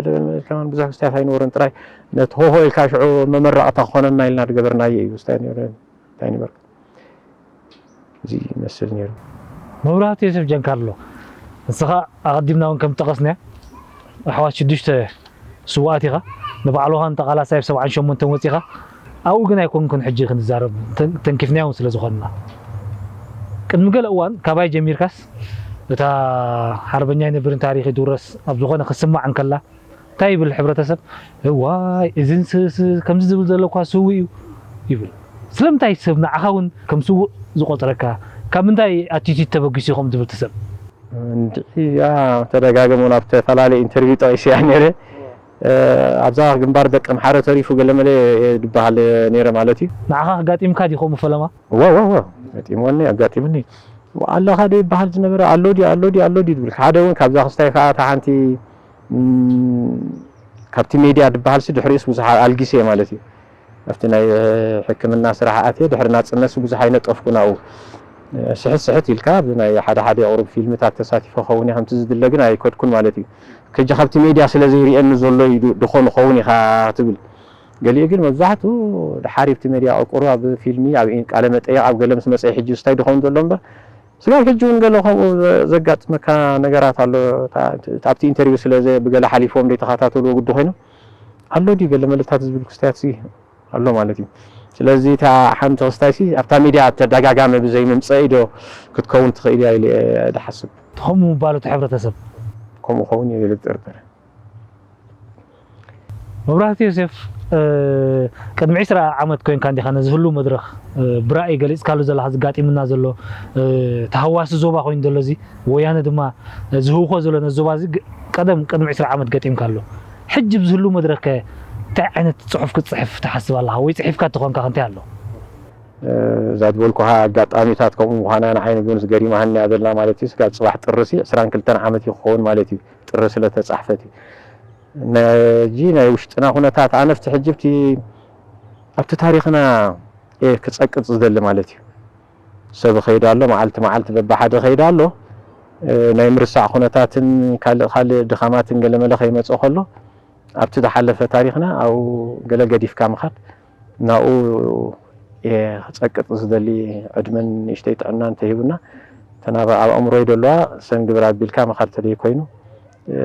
ከማን ብዙሕ ክስታት ኣይነበሮን ጥራይ ነቲ ሆሆ ኢልካ ሽዑ መመረቕታ ክኾነና ኢልና ዝገበርናዮ እዩ እንታይ ነበርካ እዚ ይመስል ነይሩ። መብራህቱ ዮሴፍ ጃንካርሎ፣ ንስኻ ኣቐዲምና እውን ከም ጠቐስናዮ ኣሕዋት ሽዱሽተ ስውኣት ኢኻ። ንባዕልኻን ተቓላሳይ ኣብ ሰብዓን ሸሞንተን ወፂኻ ኣብኡ ግን ኣይኮንኩን ሕጂ ክንዛረብ ተንኪፍናዮ እውን ስለ ዝኾንና። ቅድሚ ገለ እዋን ካባይ ጀሚርካስ እታ ሓርበኛ ኣይነብርን ታሪኽ ይድውረስ ኣብ ዝኾነ ክስማዕ እንከላ እንታይ ይብል ሕብረተሰብ እዋይ እዚ ከምዚ ዝብል ዘሎ እኳ ስውእ እዩ ይብል ስለምንታይ ሰብ ንዓኻ እውን ከም ስውእ ዝቆፅረካ ካብ ምንታይ ኣቲቲድ ተበጊሱ ይኸም ዝብል ትሰብ እንድዒ ተደጋገሙ ናብ ተፈላለየ ኢንተርቪው ጠቂሰያ ነይረ ኣብዛ ግንባር ደቂ ኣምሓረ ተሪፉ ገለመለ ድበሃል ነይረ ማለት እዩ ንዓኻ ኣጋጢምካ ድዩ ከምኡ ፈለማ እወ እወ ገጢምወኒ ኣጋጢምኒ ኣለኻ ዶ ይበሃል ዝነበረ ኣሎ ድዩ ኣሎ ድዩ ኣሎ ድዩ ዝብል ሓደ እውን ካብዛ ክስታይ ከዓ እታ ሓንቲ ካብቲ ሜድያ ዝበሃል ሲ ድሕሪኡስ ብዙሕ ኣልጊሰ ማለት እዩ ኣብቲ ናይ ሕክምና ስራሕ ኣትየ ድሕሪ ናፅነት ብዙሕ ኣይነጠፍኩ ናብኡ ስሕት ስሕት ኢልካ ኣብዚ ናይ ሓደ ሓደ ቁሩብ ፊልምታት ተሳቲፈ ኸውን እየ ከምቲ ዝድለ ግን ኣይከድኩን ማለት እዩ ከጂ ካብቲ ሜድያ ስለ ዘይርእየኒ ዘሎ እዩ ድኾን ኸውን ኢኻ ትብል ገሊኡ ግን መብዛሕትኡ ድሓር ኣብቲ ሜድያ ቁርቁሩ ኣብ ፊልሚ ኣብ ቃለ መጠየቕ ኣብ ገለ ምስ መፀ ሕጂ ስታይ ድኸውን ዘሎ እምበር ስጋብ ሕጂ እውን ገለ ከምኡ ዘጋጥመካ ነገራት ኣሎ ኣብቲ ኢንተርቪው ስለ ብገለ ሓሊፎም ዘይተኸታተልዎ ግዲ ኮይኖም ኣሎ ድዩ ገለ መልእክታት ዝብል ክስታያት ኣሎ ማለት እዩ ስለዚ እታ ሓንቲ ክስታይ ሲ ኣብታ ሚድያ ተደጋጋሚ ብዘይ ምምፀእ ዶ ክትከውን ትኽእል እያ ኢለ ድሓስብ ከምኡ ምባሉ እቲ ሕብረተሰብ ከምኡ ኸውን እየ ዝጥርጥር መብራህቲ ዮሴፍ ቅድሚ ዕስራ ዓመት ኮይንካ እንዲኻ ነዚ ህሉ መድረኽ ብራእይ ገሊፅካሉ ዘለኻ ዝጋጢምና ዘሎ ተሃዋሲ ዞባ ኮይኑ ዘሎ እዚ ወያነ ድማ ዝህውኾ ዘሎ ነዚ ዞባ እዚ ቀደም ቅድሚ ዕስራ ዓመት ገጢምካ ኣሎ ሕጂ ብዝህሉ መድረኽ ከ እንታይ ዓይነት ጽሑፍ ክትጽሕፍ ትሓስብ ኣለኻ? ወይ ጽሒፍካ እንተኾንካ ከ እንታይ ኣሎ? እዛ ዝበልኩኻ ኣጋጣሚታት ከምኡ ምዃና ንዓይ ንግንስ ገሪማሃኒ እያ ዘላ ማለት እዩ። ስጋብ ጽባሕ ጥሪ ሲ ዕስራን ክልተን ዓመት እዩ ክኸውን ማለት እዩ፣ ጥሪ ስለ ተጻሕፈት እዩ። ነጂ ናይ ውሽጥና ኩነታት ኣነፍቲ ሕጅብቲ ኣብቲ ታሪኽና እየ ክጸቅጥ ዝደሊ ማለት እዩ። ሰብ ኸይዳ ኣሎ፣ መዓልቲ መዓልቲ በብሓደ ኸይዳ ኣሎ። ናይ ምርሳዕ ኩነታትን ካልእ ካልእ ድኻማትን ገለመለ ከይመጽእ ከሎ ኣብቲ ዝሓለፈ ታሪኽና ኣብኡ ገለ ገዲፍካ ምኻድ ናብኡ እየ ክጸቅጥ ዝደሊ። ዕድመን ንእሽተይ ጥዕና እንተሂቡና እተን ኣብ ኣእምሮይ ደለዋ ሰንግብር ኣቢልካ ምኻድ ተደይ ኮይኑ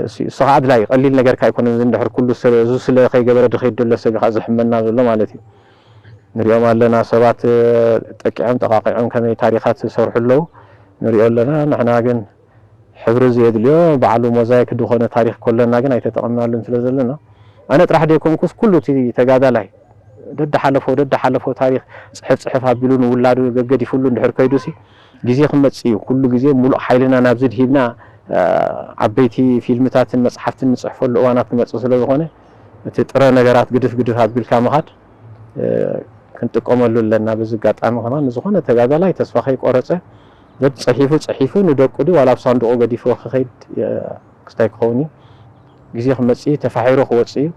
እሱ ከዓ ኣድላይ ቀሊል ነገርካ ኣይኮነን። እዚ እንድሕር ኩሉ ሰብ እዚ ስለ ከይገበረ ድኸይድ ደሎ ሰብ እዩ ከዓ ዝሕመና ዘሎ ማለት እዩ። ንሪኦም ኣለና ሰባት ጠቂዖም ጠቃቂዖም ከመይ ታሪኻት ዝሰርሑ ኣለዉ ንሪኦ ኣለና። ንሕና ግን ሕብሪ ዘየድልዮ ባዕሉ ሞዛይክ ዝኾነ ታሪኽ ኮለና ግን ኣይተጠቐምናሉን ስለ ዘለና ኣነ ጥራሕ ደይኮንኩስ ኩሉ እቲ ተጋዳላይ ደድሓለፎ ደድሓለፎ ታሪኽ ፅሕፍ ፅሕፍ ኣቢሉ ንውላዱ ገገዲፉሉ እንድሕር ከይዱሲ ግዜ ክመፅእ እዩ። ኩሉ ግዜ ሙሉእ ሓይልና ናብዚ ድሂብና ዓበይቲ ፊልምታትን መፅሓፍትን ንፅሕፈሉ እዋናት ክመፅእ ስለ ዝኾነ እቲ ጥረ ነገራት ግድፍ ግድፍ ኣቢልካ ምኻድ ክንጥቀመሉ ኣለና። በዚ ኣጋጣሚ ከማን ንዝኾነ ተጋዳላይ ተስፋ ከይቆረፀ በቲ ፅሒፉ ፅሒፉ ንደቁ ድዩ ዋላ ኣብ ሳንዱቑ ገዲፍዎ ክኸይድ ክስታይ ክኸውን እዩ። ግዜ ክመፅእ እዩ፣ ተፋሒሩ ክወፅእ እዩ።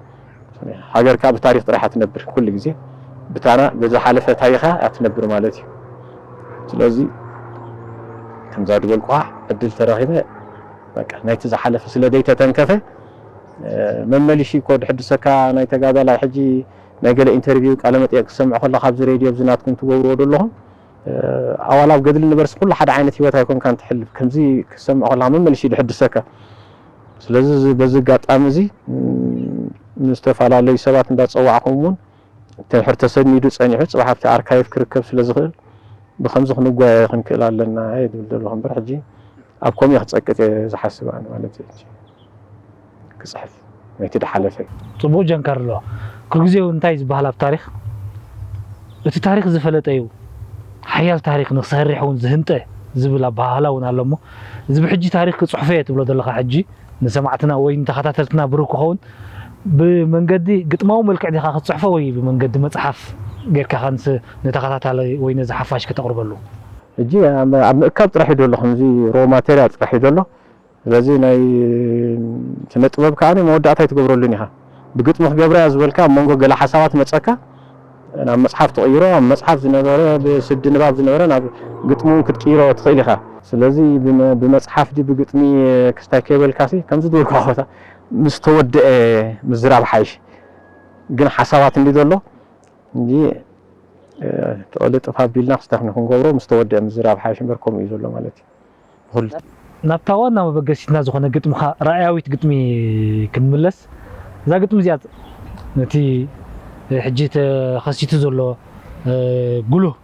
ሃገር ከዓ ብታሪኽ ጥራሕ ኣትነብር፣ ኩሉ ግዜ ብታና ብዝሓለፈ ታሪኻ ኣትነብር ማለት እዩ። ስለዚ ከምዛ ዝበልኩኻ ዕድል ተረኺበ በቃ ናይቲ ዝሓለፈ ስለ ዘይተተንከፈ መመሊሹ እኮ ድሕድሰካ ናይ ተጋዳላይ ሕጂ ናይ ገለ ኢንተርቪው ቃለ መጠየቅ ክሰምዕ ከለካ ኣብዚ ሬድዮ ኣብዚ ናትኩም ትገብርዎ ዘለኹም ኣዋላ ኣብ ገድሊ ንበርሲ ኩሉ ሓደ ዓይነት ሂወት ኣይኮንካን ትሕልፍ ከምዚ ክሰምዕ ከለካ መመሊሹ ድሕድሰካ ስለዚ በዚ ኣጋጣሚ እዚ ንዝተፈላለዩ ሰባት እንዳፀዋዕኩም እውን ድሕር ተሰኒዱ ፀኒሑ ፅባሕ ኣብቲ ኣርካይቭ ክርከብ ስለ ዝኽእል ብከምዚ ክንጓየ ክንክእል ኣለና እየ ዝብል ዘለኹ እምበር ሕጂ ኣብ ከምኡ እየ ክፀቅጥ እየ ዝሓስብ ኣነ ማለት እዩ ክፅሕፍ ነቲ ድሓለፈ እዩ። ፅቡቕ ጀንካር ኣለዋ። ኩሉ ግዜ እውን እንታይ ዝበሃል ኣብ ታሪኽ እቲ ታሪኽ ዝፈለጠ እዩ ሓያል ታሪኽ ንክሰርሕ እውን ዝህንጠ ዝብል ኣበሃህላ እውን ኣሎ እሞ እዚ ብሕጂ ታሪኽ ክፅሕፎ እየ ትብሎ ዘለኻ ሕጂ ንሰማዕትና ወይ ንተኸታተልትና ብሩህ ክኸውን ብመንገዲ ግጥማዊ መልክዕ ዲኻ ክትፅሕፎ ወይ ብመንገዲ መፅሓፍ ጌርካ ከንስ ንተኸታታሊ ወይ ነዚ ሓፋሽ ከተቕርበሉ? ሕጂ ኣብ ምእካብ ጥራሕ እዩ ዘሎ ከምዚ ሮ ማቴሪያል ጥራሕ እዩ ዘሎ ስለዚ ናይ ስነ ጥበብ ከዓ መወዳእታ ኣይትገብረሉን ኢኻ ብግጥሚ ክገብራ እያ ዝበልካ ኣብ መንጎ ገለ ሓሳባት መፀካ ናብ መፅሓፍ ትቕይሮ ኣብ መፅሓፍ ዝነበረ ብስዲ ንባብ ዝነበረ ናብ ግጥሚ እውን ክትቅይሮ ትኽእል ኢኻ ስለዚ ብመፅሓፍ ዲ ብግጥሚ ክስታይ ከይበልካ ሲ ከምዚ ዝበልኩ ቦታ ምስ ተወደአ ምዝራብ ሓይሽ ግን ሓሳባት እንዲ ዘሎ እንጂ ተቐልጥፍ ኣቢልና ክስታይ ክንገብሮ ምስ ተወደአ ምዝራብ ሓይሽ እምበር ከምኡ እዩ ዘሎ ማለት እዩ። ናብታ ዋና መበገሲትና ዝኾነ ግጥምኻ ራእያዊት ግጥሚ ክንምለስ እዛ ግጥሚ እዚኣ ነቲ ሕጂ ተኸሲቱ ዘሎ ጉሉህ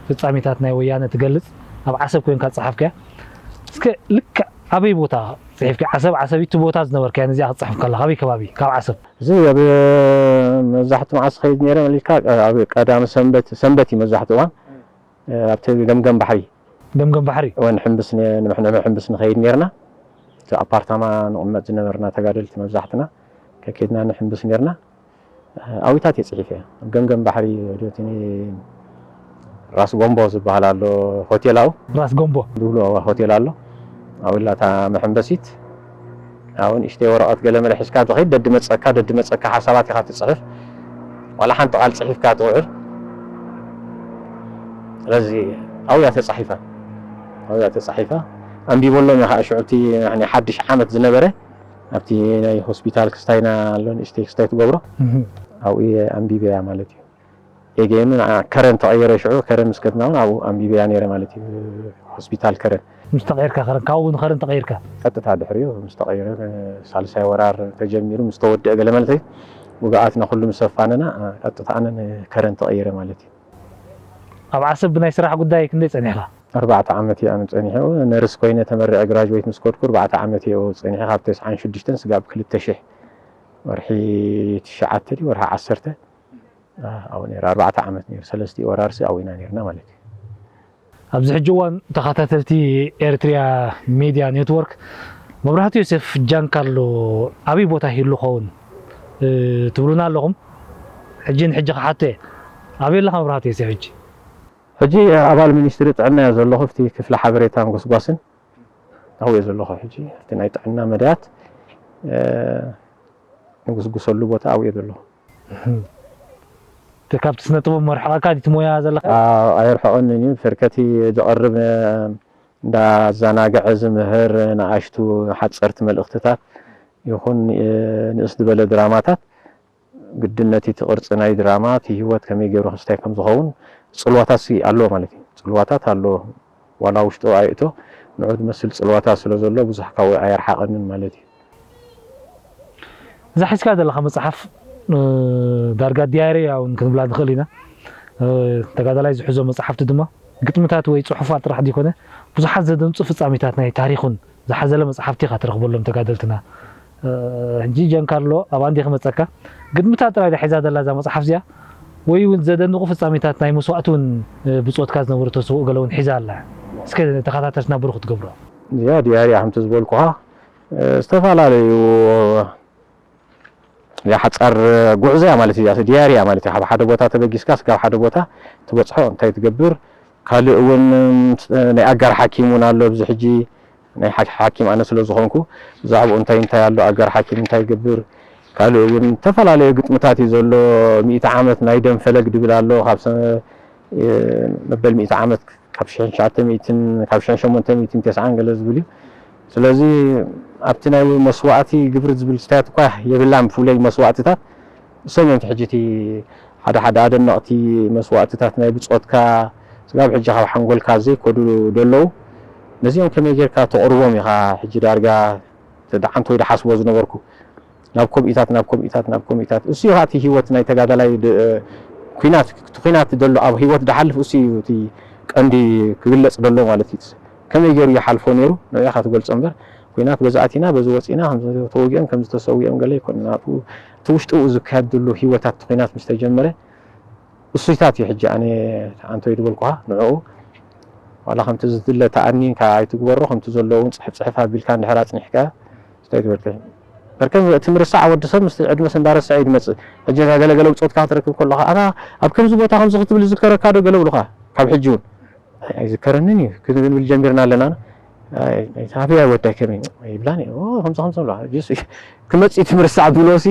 ፍጻሜታት ናይ ወያነ ትገልጽ ኣብ ዓሰብ ኮንካ ዝጸሓፍካያ እስከ ልክዕ ኣበይ ቦታ ጽሒፍካ ዓሰብ ዓሰብ እቲ ቦታ ዝነበርካያ ነዚኣ ክትጽሕፍ ከለኻ ኣበይ ከባቢ ካብ ዓሰብ እዚ ኣብ መብዛሕትኡ መዓስ ኸይድ ነይረ መሊካ ኣብ ቀዳሚ ሰንበት ሰንበት እዩ መብዛሕትኡ እዋን ኣብቲ ገምገም ባሕሪ ገምገም ባሕሪ ንሕምብስ ንሕምብስ ንኸይድ ነርና እቲ ኣፓርታማ ንቕመጥ ዝነበርና ተጋደልቲ መብዛሕትና ከኬድና ንሕምብስ ነርና ኣዊታት እየ ፅሒፈ ኣብ ገምገም ባሕሪ ዶትኒ ራስ ጎምቦ ዝበሃል ኣሎ ሆቴላው ራስ ጎምቦ ዝብሎ ሆቴል ኣሎ ኣብላታ መሐንበሲት ኣብ ንእሽተይ ወረቐት ገለ መለ ሒዝካ ትኸይድ ደድመፀካ ደድመፀካ ሓሳባት ኢኻ ትፅሕፍ ዋላ ሓንቲ ቃል ፅሒፍካ ትውዕል ስለዚ ኣብያ ተፃሒፋ ኣብያ ተፃሒፋ ኣንቢበሎም እየ ከዓ ሽዑ እቲ ናይ ሓድሽ ዓመት ዝነበረ ኣብቲ ናይ ሆስፒታል ክስታይና ኣሎ ንእሽተይ ክስታይ ትገብሮ ኣብኡ እየ ኣንቢበያ ማለት እዩ ኤጌኑ ንዓ ከረን ተቐየረ ሽዑ ከረን ምስ ከድና እውን ኣብኡ ኣንቢበያ ነይረ ማለት እዩ ሆስፒታል ከረን ምስ ተቐየርካ ከረን ካብኡ ንኸረን ተቐይርካ ቀጥታ ድሕሪኡ ምስ ተቐየረ ሳልሳይ ወራር ተጀሚሩ ምስ ተወደአ ገለ ማለት እዩ ውግኣትና ኩሉ ምስ ኣፋነና ቀጥታ ኣነ ንከረን ተቐይረ ማለት እዩ ኣብ ዓሰብ ብናይ ስራሕ ጉዳይ ክንደይ ጸኒሕካ ኣርባዕተ ዓመት እየ ኣነ ጸኒሐ ነርስ ኮይነ ተመሪዐ ግራጅዌት ምስ ከድኩ ኣርባዕተ ዓመት እየ ጸኒሐ ካብ ተስዓን ሽዱሽተን ስጋብ ክልተ ሽሕ ወርሒ ትሽዓተ ድዩ ወርሒ ዓሰርተ ኣብኡ ነይረ ኣርባዕተ ዓመት ነይሩ ሰለስቲኡ ወራርሲ ኣብኡ ኢና ነይርና ማለት እዩ ኣብዚ ሕጂ እዋን ተኸታተልቲ ኤርትሪያ ሜድያ ኔትወርክ መብራህቱ ዮሴፍ ጃንካርሎ ኣበይ ቦታ ይህሉ ኸውን ትብሉና ኣለኹም ሕጂ ንሕጂ ክሓቶ እየ። ኣበይ ኣለኻ መብራህቱ ዮሴፍ ሕጂ? ሕጂ ኣባል ሚኒስትሪ ጥዕና እየ ዘለኹ፣ ኣብቲ ክፍሊ ሓበሬታን ጎስጓስን ኣብኡ እየ ዘለኹ። ሕጂ ኣብቲ ናይ ጥዕና መዳያት ንጉስጉሰሉ ቦታ ኣብኡ እየ ዘለኹ። ካብቲ ስነ ጥበብ መርሕቐካ ዲቲ ሞያ ዘለካ? ኣየርሕቐንን እዩ። ፈርከቲ ዝቐርብ እንዳዘናግዐ ዝምህር ንኣሽቱ ሓፀርቲ መልእኽትታት ይኹን ንእስ ዝበለ ድራማታት ግድነት እቲ ቅርፂ ናይ ድራማ እቲ ህይወት ከመይ ገይሩ ክስታይ ከም ዝኸውን ፅልዋታት ሲ ኣለዎ ማለት እዩ። ፅልዋታት ኣለዎ ዋላ ውሽጡ ኣይእቶ ንዑ ዝመስል ፅልዋታት ስለ ዘሎ ብዙሕ ካብኡ ኣየርሓቐንን ማለት እዩ። እዛ ሒዝካ ዘለኻ መፅሓፍ ዳርጋ ዲያሪ እውን ክንብላ ንኽእል ኢና። ተጋዳላይ ዝሕዞ መፅሓፍቲ ድማ ግጥምታት ወይ ፅሑፋት ጥራሕ ዘይኮነ ብዙሓት ዘደንፁ ፍፃሜታት ናይ ታሪኹን ዝሓዘለ መፅሓፍቲ ኢኻ ትረኽበሎም ተጋደልትና። ሕጂ ጀንካርሎ ኣብ ኣንዲ ክመፀካ ግጥምታት ጥራይ ሒዛ ዘላ እዛ መፅሓፍ እዚኣ ወይ እውን ዘደንቑ ፍፃሜታት ናይ መስዋእቲ እውን ብፆትካ ዝነበሩ ተስውእ ገለ እውን ሒዛ ኣላ። እስከ ተኸታተልትና ብሩኽ ትገብሮ። እዚኣ ዲያሪ ከምቲ ዝበልኩኻ ዝተፈላለዩ ናይ ሓፃር ጉዕዞ እያ ማለት እያ። ዲያሪ እያ ማለት እዩ። ካብ ሓደ ቦታ ተበጊስካ ስጋብ ሓደ ቦታ ትበፅሖ እንታይ ትገብር ካልእ እውን ናይ ኣጋር ሓኪም እውን ኣሎ። ኣብዚ ሕጂ ናይ ሓኪም ኣነ ስለ ዝኾንኩ ብዛዕባኡ እንታይ እንታይ ኣሎ ኣጋር ሓኪም እንታይ ይገብር ካልእ እውን ዝተፈላለዩ ግጥምታት እዩ ዘሎ። ሚእቲ ዓመት ናይ ደም ፈለግ ድብል ኣሎ ካብ መበል ሚእቲ ዓመት ካብ ሽሕን ትሽዓተ ሚእትን ካብ ሽሕን ሸሞንተ ሚእትን ተስዓን ገለ ዝብል እዩ። ስለዚ ኣብቲ ናይ መስዋእቲ ግብሪ ዝብል ስታያት እኳ የብላን ብፍለይ መስዋእትታት እሶም እዮም ሕጂ እቲ ሓደ ሓደ ኣደነቕቲ መስዋእትታት ናይ ብፆትካ ስጋብ ሕጂ ካብ ሓንጎልካ ዘይከዱ ደለዉ ነዚኦም ከመይ ጌርካ ተቕርቦም ኢኻ ሕጂ ዳርጋ ደዓንተ ወይ ድሓስቦ ዝነበርኩ ናብ ኮምኢታት ናብ ኮምኢታት ናብ ኮምኢታት እሱ እዩ እቲ ህይወት ናይ ተጋዳላይ ኩናት እቲ ኩናት ዘሎ ኣብ ህይወት ድሓልፍ እሱ እዩ እቲ ቀንዲ ክግለፅ ደሎ ማለት እዩ። ከመይ ገይሩ ይሓልፎ ነይሩ ንዕኡ ኢኻ ትገልፆ እምበር ኩናት በዚ ኣቲና በዚ ወፂና ተወጊኦም ከም ዝተሰዊኦም ገለ ይኮን ናብኡ እቲ ውሽጥኡ ዝካየድ ዘሎ ህይወታት ኩናት ምስ ተጀመረ እሱይታት እዩ ሕጂ ኣነ ኣንቶይ ዝበልኩኻ ንዕኡ ዋላ ከምቲ ዝድለ ተኣኒንካ ኣይትግበሮ ከምቲ ዘሎ እውን ፅሕፍ ፅሕፍ ኣቢልካ እንድሕር ኣፅኒሕካ እንታይ ትበልከ በርከ እቲ ምርሳዕ ወዲ ሰብ ምስ ዕድመስ እንዳረስዐ እዩ ዝመፅእ ሕጂ ገለገለ ብፆትካ ክትረክብ ከለካ ኣታ ኣብ ከምዚ ቦታ ከምዚ ክትብል ዝዝከረካ ዶ ገለ ብሉካ ካብ ሕጂ እውን ኣይዝከረንን እዩ ክንብል ጀሚርና ኣለና ኣበይ ወዳይ ከመይ ይብላን ከምዚ ከምዚ ብላ ክመፅእ እቲ ምርሳዕ ዝብሎ ሲ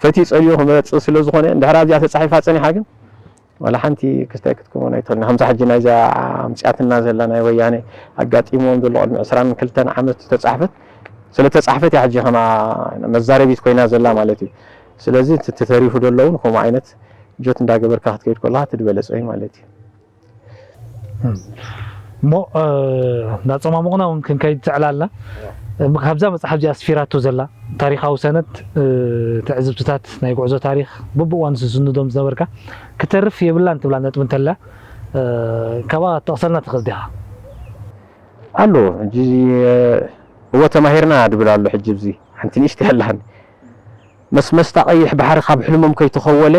ፈትዩ ፀልዮ ክመፅእ ስለ ዝኾነ እንድሕር ኣብዚኣ ተፃሒፋ ፀኒሓ ግን ዋላ ሓንቲ ክስታይ ክትከውን ኣይትኽእልን። ከምዛ ሕጂ ናይዛ ኣምፅኣትና ዘላ ናይ ወያነ ኣጋጢምዎም ዘሎ ቅድሚ ዕስራን ክልተን ዓመት ዝተፃሕፈት ስለተፃሕፈት እያ ሕጂ ከማ መዛረቢት ኮይና ዘላ ማለት እዩ። ስለዚ እቲ ተሪፉ ዘሎ እውን ከምኡ ዓይነት ጆት እንዳገበርካ ክትከይድ ከለካ እቲ ዝበለፀ እዩ ማለት እዩ። እሞ እንዳፀማሙቕና እውን ክንከይድ ትዕላልና ካብዛ መፅሓፍ እዚኣ ኣስፊራቶ ዘላ ታሪኻዊ ሰነድ ትዕዝብትታት ናይ ጉዕዞ ታሪኽ በብእዋኑ ዝስንዶም ዝነበርካ ክተርፍ የብላን ትብላ ነጥቢ እንተላ ካብኣ ክትጠቕሰልና ትኽእል ዲኻ? ኣሎ ሕጂ እወ ተማሂርና ድብል ኣሎ ሕጂ ብዚ ሓንቲ ንእሽቲ ያላን መስመስታ ቀይሕ ባሕሪ ካብ ሕልሞም ከይተኸወለ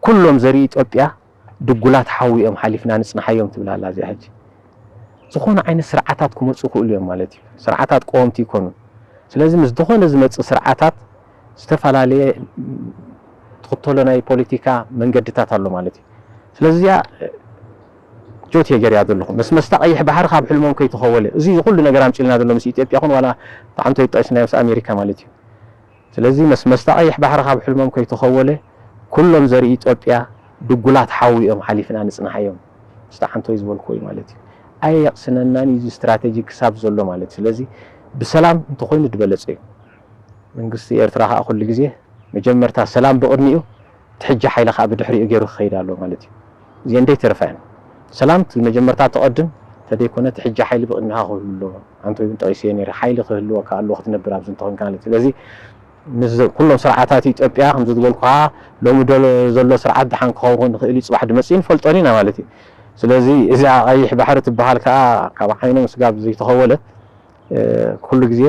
ኩሎም ዘርኢ ኢትዮጵያ ድጉላት ሓዊ እዮም ሓሊፍና ንፅንሓዮም ትብል ኣላ እዚኣ ሕጂ ዝኾነ ዓይነት ስርዓታት ክመፁ ይኽእሉ እዮም ማለት እዩ። ስርዓታት ቀወምቲ ይኮኑን። ስለዚ ምስ ዝኾነ ዝመፅእ ስርዓታት ዝተፈላለየ ትኽተሎ ናይ ፖለቲካ መንገድታት ኣሎ ማለት እዩ። ስለዚ እዚኣ ጆት እየ ገሪያ ዘለኹ ምስ መስታ ቀይሕ ባሕሪ ካብ ሕልሞም ከይተኸወለ እዚ ኩሉ ነገር ኣምፂልና ዘሎ ምስ ኢትዮጵያ ኹን ዋላ ተዓንቶ ይጣይስናዮ ምስ ኣሜሪካ ማለት እዩ። ስለዚ መስ መስታ ቀይሕ ባሕሪ ካብ ሕልሞም ከይተኸወለ ኩሎም ዘርኢ ኢትዮጵያ ድጉላት ሓዊ እዮም ሓሊፍና ንፅንሓዮም። ዝተዓንቶይ ዝበልክዎ እዩ ማለት እዩ። ኣየቕስነናን እዩ እዚ ስትራቴጂ ክሳብ ዘሎ ማለት እዩ። ስለዚ ብሰላም እንተኾይኑ ዝበለፀ እዩ። መንግስቲ ኤርትራ ከዓ ኩሉ ግዜ መጀመርታ ሰላም ብቕድሚኡ እቲ ሕጂ ሓይሊ ከዓ ብድሕሪኡ ገይሩ ክኸይድ ኣለዎ ማለት እዩ። እዚአን ደይተርፋ እየን። ሰላም እቲ መጀመርታ ተቐድም ተደይኮነ እቲ ሕጂ ሓይሊ ብቕድሚኻ ክህሉ ኣለዎ። ኣንተ እውን ጠቒሰዮ ነይረ ሓይሊ ክህልወካ ኣለዎ ክትነብር ኣብዚ እንተኾንካ ማለት እዩ። ስለዚ ምስ ኩሎም ስርዓታት ኢትዮጵያ ከምዚ ዝበልኩኻ ሎሚ ዘሎ ስርዓት ደሓን ክኸውን ይኽእል እዩ ፅባሕ ድመፅእ ንፈልጦን ኢና ማለት እዩ። ስለዚ እዚኣ ቀይሕ ባሕሪ ትበሃል ከዓ ካብ ዓይኖም ስጋብ ዘይተኸወለት ኩሉ ግዜ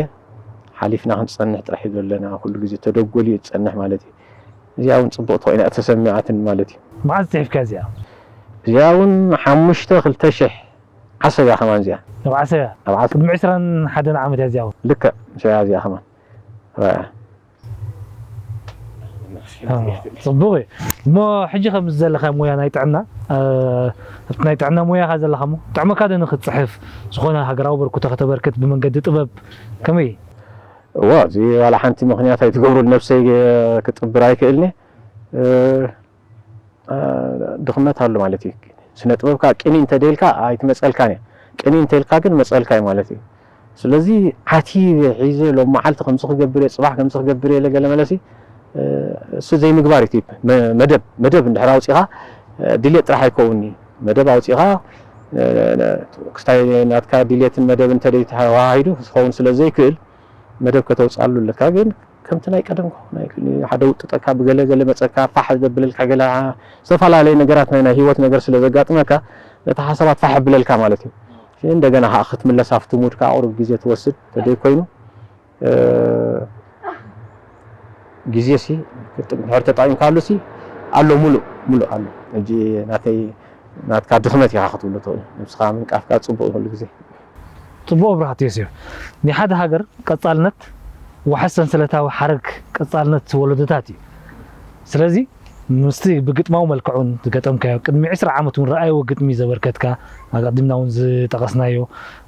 ሓሊፍና ክንፀንሕ ጥራሕ እዩ ዘለና ኩሉ ግዜ ተደጎልዩ እዩ ዝፀንሕ ማለት እዩ። እዚኣ እውን ፅብቕቲ ኮይና እያ ተሰሚዓትኒ ማለት እዩ። መዓዝ ፅሒፍካ እዚኣ? እዚኣ እውን ሓሙሽተ ክልተ ሽሕ ዓሰብ እያ ከማን እዚኣ። ኣብ ዓሰብ እያ? ኣብ ዓሰብ። ቅድሚ ዕስራን ሓደን ዓመት እያ እዚኣ እውን? ልክዕ ምስያ እዚኣ ከማን ራያ። ኣዎ፣ ጽቡቕ እዩ። እሞ ሕጂ ከም ዘለኻ ሞያ ናይ ጥዕና፣ እ፣ ኣብቲ ናይ ጥዕና ሞያኻ ዘለኻ እሞ፣ ጥዕመካ ዶ ንኽትጽሕፍ፣ ዝኾነ ሃገራዊ በርኩቶ ከተበርክት ብመንገዲ ጥበብ፣ ከመይ? እዎ፣ እዚ ዋላ ሓንቲ ምኽንያት ኣይትገብሩን፣ ነብሰይ ክጥብር ኣይክእልኒ። እ፣ እ፣ ድኽመት ኣሎ ማለት እዩ። ስነ ጥበብካ ቅኒ እንተደልካ ኣይትመጸልካን እያ። ቅኒ እንተልካ ግን መጸልካ እዩ ማለት እዩ። ስለዚ ዓቲበ ሒዘ ሎም መዓልቲ ከምዚ ክገብር እየ፣ ጽባሕ ከምዚ ክገብር እየ ኢለ ገለ መለሲ፣ እ፣ እሱ ዘይምግባር እዩ እቲ መ-፣ መደብ፣ መደብ እንድሕር ኣውጺኻ፣ እ፣ ድሌት ጥራሕ ኣይከውንኒ። መደብ ኣውጺኻ፣ እ፣ ክስታይ ናትካ ድሌትን መደብ እንተደይ ተዋሃሂዱ ክኸውን ስለ ዘይክእል፣ መደብ ከተውጽኣሉ ኣለካ። ግን ከምቲ ናይ ቀደም ክኸውን ኣይክእልን እዩ። ሓደ ውጥጠካ ብገለ ገለ መጸካ፣ ፋሕ ዘብለልካ ገለ፣ ዓ-፣ ዝተፈላለየ ነገራት ናይ፣ ናይ ህይወት ነገር ስለ ዘጋጥመካ፣ ነቲ ሓሳባት ፋሕ የብለልካ ማለት እዩ። እንደገና ከኣ ክትምለስ ኣብቲ ሙድ ከኣ ቁሩብ ግዜ ትወስድ፣ ተደይ ኮይኑ፣ እ፣ ግዜ ሲ ክትም-፣ ድሕር ተጠቒምካሉ ሲ ኣሎ፣ ሙሉእ፣ ሙሉእ ኣሎ። ሕጂ ናተይ፣ ናትካ ድኽመት ኢኻ ክትብሎ ትኽእል። ነብስኻ ምንቃፍካ ጽቡቕ እዩ ኩሉ ግዜ። ጽቡቕ ብርሃት ዮሴፍ። ናይ ሓደ ሃገር ቀጻልነት ዋሕስ ሰንሰለታዊ ሓረግ ቀጻልነት ወለዶታት እዩ። ስለዚ ምስቲ ብግጥማዊ መልክዑን ዝገጠምካዮ ቅድሚ ዕስራ ዓመት እውን ረኣይዎ ግጥሚ ዘበርከትካ፣ ኣቐዲምና እውን ዝጠቐስናዮ፣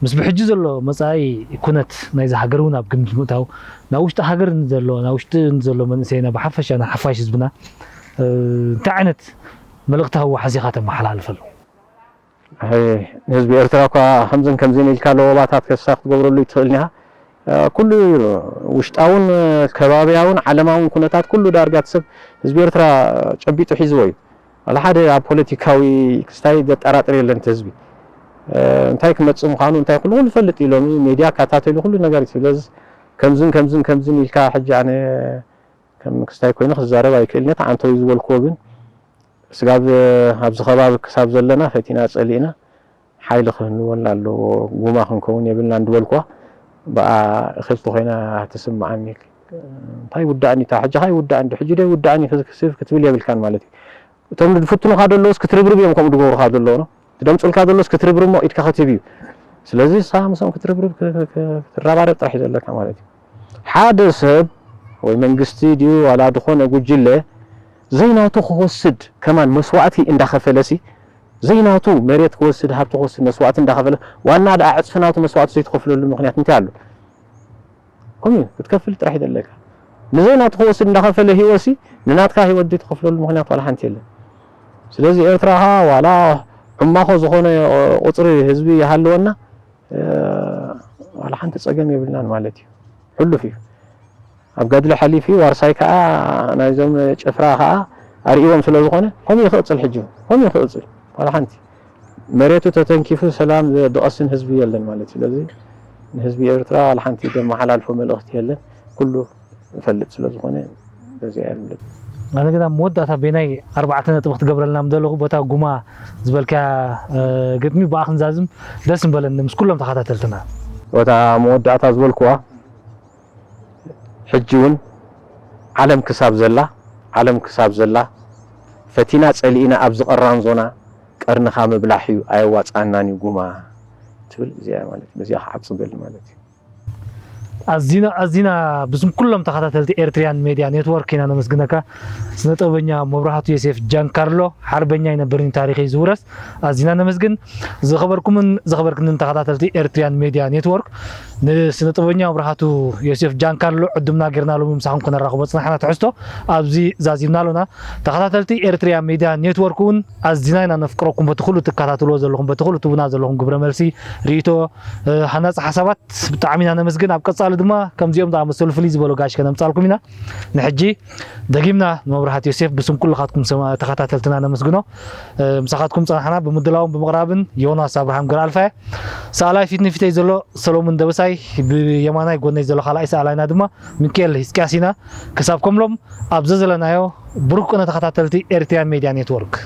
ምስ ብሕጂ ዘሎ መጻኢ ኩነት ናይዛ ሃገር እውን ኣብ ግምት ምእታው፣ ናብ ውሽጢ ሃገር ንዘሎ፣ ናብ ውሽጢ ንዘሎ መንእሰይና ብሓፈሻ ንሓፋሽ ህዝብና፣ እ፣ እንታይ ዓይነት መልእኽቲ ከወሓስ ኢኻ ተመሓላልፈሉ? ኣይ፣ ንህዝቢ ኤርትራ እኳ ከምዝን ከምዝን ኢልካ ለወባታት ከሳ ክትገብረሉ ይትኽእል ኢኻ። እ፣ ኩሉ ውሽጣውን ከባብያውን ዓለማውን ኩነታት ኩሉ ዳርጋ እቲ ሰብ ህዝቢ ኤርትራ ጨቢጡ ሒዝዎ እዩ። ዋላ ሓደ ኣብ ፖለቲካዊ ክስታይ ዘጠራጥር የለን እቲ ህዝቢ። እ፣ እንታይ ክመጽእ ምዃኑ እንታይ ኩሉ ኩሉ ይፈልጥ እዩ። ሎሚ ሜድያ ኣከታተሉ ኩሉ ነገር እዩ። ስለዚ ከምዝን ከምዝን ከምዝን ኢልካ ሕጂ ኣነ ከም ክስታይ ኮይኑ ክዛረብ ኣይክእልን እየ። እቲ ዓንተው ዝበልክዎ ግን ስጋብ ኣብዚ ከባቢ ክሳብ ዘለና ፈቲና ጸሊእና ሓይሊ ክህልወና ኣለዎ። ጉማ ክንከውን የብልና እንድበልኳ ብኣ እኽልቲ ኮይና ትስምዓኒ። እንታይ ውዳእኒ እታ ሕጂ ካይ ውዳእኒ ሕጂ ዶ ውዳእኒ ክስብ ክትብል የብልካን ማለት እዩ። እቶም ዝፍትኑኻ ዘለውስ ክትርብርብ እዮም ከምኡ ዝገብሩኻ ዘለዉ ነው። ትደምጹልካ ዘለውስ ክትርብርብ እሞ ኢድካ ክትህብ እዩ። ስለዚ ንስኻ ምስኦም ክትርብርብ ክ-፣ ክ-፣ ክ-፣ ክትረባረብ ጥራሕ እዩ ዘለካ ማለት እዩ። ሓደ ሰብ ወይ መንግስቲ ድዩ ዋላ ዝኾነ ጉጅለ ዘይናቱ ክወስድ ከማን መስዋእቲ እንዳኸፈለሲ ዘይናቱ መሬት ክወስድ ሃብቲ ክወስድ መስዋእቲ እንዳኸፈለ ዋና ደኣ ዕጽፊ ናቱ መስዋእቲ ዘይትኸፍለሉ ምኽንያት እንታይ ኣሎ? ከምኡ እዩ፣ ክትከፍል ጥራሕ እዩ ዘለካ። ንዘይ ናቱ ክወስድ እንዳኸፈለ ህይወትሲ ንናትካ ህይወት ዘይትኸፍለሉ ምኽንያት ዋላ ሓንቲ የለን። ስለዚ ኤርትራኻ ዋላ ዕማኾ ዝኾነ ቁጽሪ ህዝቢ ይሃልወና፣ እ፣ ዋላ ሓንቲ ጸገም የብልናን ማለት እዩ። ሕሉፍ እዩ። ኣብ ገድሊ ሓሊፉ ዋርሳይ ከኣ ናይዞም ጭፍራ ከኣ ኣርእዎም ስለ ዝኾነ ከምኡ እዩ ክቕጽል ሕጂ እውን። ከምኡ እዩ ክቕጽል። ዋላ ሓንቲ መሬቱ ተተንኪፉ ሰላም ዘ-፣ ዝቐስን ህዝቢ የለን ማለት እዩ። ስለዚ ንህዝቢ ኤርትራ ዋላ ሓንቲ ዘመሓላልፎ መልእኽቲ የለን። ኩሉ ይፈልጥ ስለ ዝኾነ በዚኣ እየ ዝብል። ኣነ ግን ኣብ መወዳእታ በናይ ኣርባዕተ ነጥቢ ክትገብረልና ምደለኹ በታ ጉማ ዝበልካያ፣ እ፣ ግጥሚ ብኣ ክንዛዝም ደስ ምበለኒ ምስ ኩሎም ተኸታተልትና። በታ መወዳእታ ዝበልክዋ ሕጂ እውን ዓለም ክሳብ ዘላ፣ ዓለም ክሳብ ዘላ ፈቲና ጸሊእና ኣብዚ ቀራን ዞና ቀርንኻ ምብላሕ እዩ ኣየዋጽኣናን እዩ ጉማ ትብል እዚኣ ማለት እዩ። በዚኣ ክዓብ ጽበል ማለት እዩ። ኣዚና ኣዚና ብስም ኩሎም ተኸታተልቲ ኤርትሪያን ሜድያ ኔትወርክ ኢና ነመስግነካ። ስነ ጥበበኛ መብራህቱ ዮሴፍ ጃንካርሎ ሓርበኛ ኣይነብርን ታሪኸይ ዝውረስ። ኣዚና ነመስግን። ዝኸበርኩምን ዝኸበርክንን ተኸታተልቲ ኤርትሪያን ሜድያ ኔትወርክ፣ ንስነ ጥበበኛ መብራህቱ ዮሴፍ ጃንካርሎ ዕዱምና ጌርና ሎሚ ምሳኹም ክነራኽቦ ጽናሕና ትሕዝቶ ኣብዚ ዛዚምና ኣሎና። ተኸታተልቲ ኤርትሪያን ሜድያ ኔትወርክ እውን ኣዚና ኢና ነፍቅረኩም። በቲ ኩሉ ትከታተልዎ ዘለኹም፣ በቲ ኩሉ ትቡና ዘለኹም ግብረ መልሲ፣ ርእይቶ፣ እ፣ ሃናጺ ሓሳባት ብጣዕሚ ኢና ነመስግን። ኣብ ቀጻሊ ድማ ከምዚኦም ዝኣመሰሉ ፍልይ ዝበሉ ጋሽ ከነምጻልኩም ኢና። ንሕጂ ደጊምና ንመብርሃት ዮሴፍ ብስም ኩልኻትኩም ሰማ-፣ ተኸታተልትና ነመስግኖ። እ፣ ምሳኻትኩም ጸናሕና ብምድላውን ብምቕራብን ዮናስ ኣብርሃም ገርኣልፋየ። ሰኣላይ ፊት ንፊተይ ዘሎ ሰሎሙን ደበሳይ፣ ብየማናይ ጎነይ ዘሎ ካልኣይ ሰኣላይና ድማ ሚካኤል ህዝቅያስ ኢና። ክሳብ ከምሎም ኣብ ዘዘለናዮ ብሩክ ቅነ ተኸታተልቲ ኤርትሪያን ሜድያ ኔትወርክ።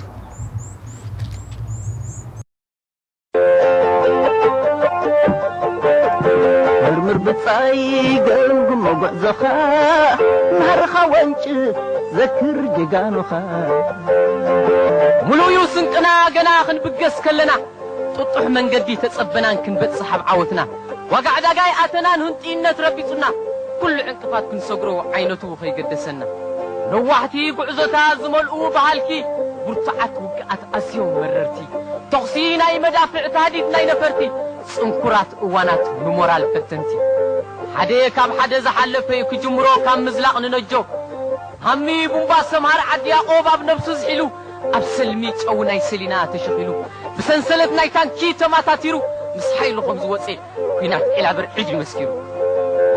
መርምር ብጻይ ገምግሞ ጉዕዞኻ፣ ናህርኻ ወንጭፍ ዘክር ጀጋኑኻ። ምሉእ እዩ ስንቅና ገና ክንብገስ ከለና፣ ጥጡሕ መንገዲ ተጸበናን ክንበጽሕ ኣብ ዓወትና። ዋጋ ዕዳጋ ይኣተናን ህንጥይነት ረቢጹና፣ ኩሉ ዕንቅፋት ክንሰግሮ ዓይነቱ ከይገደሰና። ነዋሕቲ ጉዕዞታት ዝመልኡ በሃልኪ፣ ብርቱዓት ውግኣት ኣዝዮም መረርቲ፣ ተኹሲ ናይ መዳፍዕ ታህዲድ ናይ ነፈርቲ፣ ጽንኩራት እዋናት ንሞራል ፈተንቲ። ሓደ ካብ ሓደ ዝሓለፈ እዩ ክጅምሮ ካብ ምዝላቕ ንነጆ። ሃሚ ቡምባ ሰምሃር ዓዲ ያቆብ ኣብ ነብሱ ዝሒሉ፣ ኣብ ሰልሚ ጨው ናይ ሰሊና ተሸኺሉ፣ ብሰንሰለት ናይ ታንኪ ተማታቲሩ፣ ምስ ሓይሉ ከም ዝወፀ ኲናት ዒላ ብርዒድ እዩ መስኪሩ።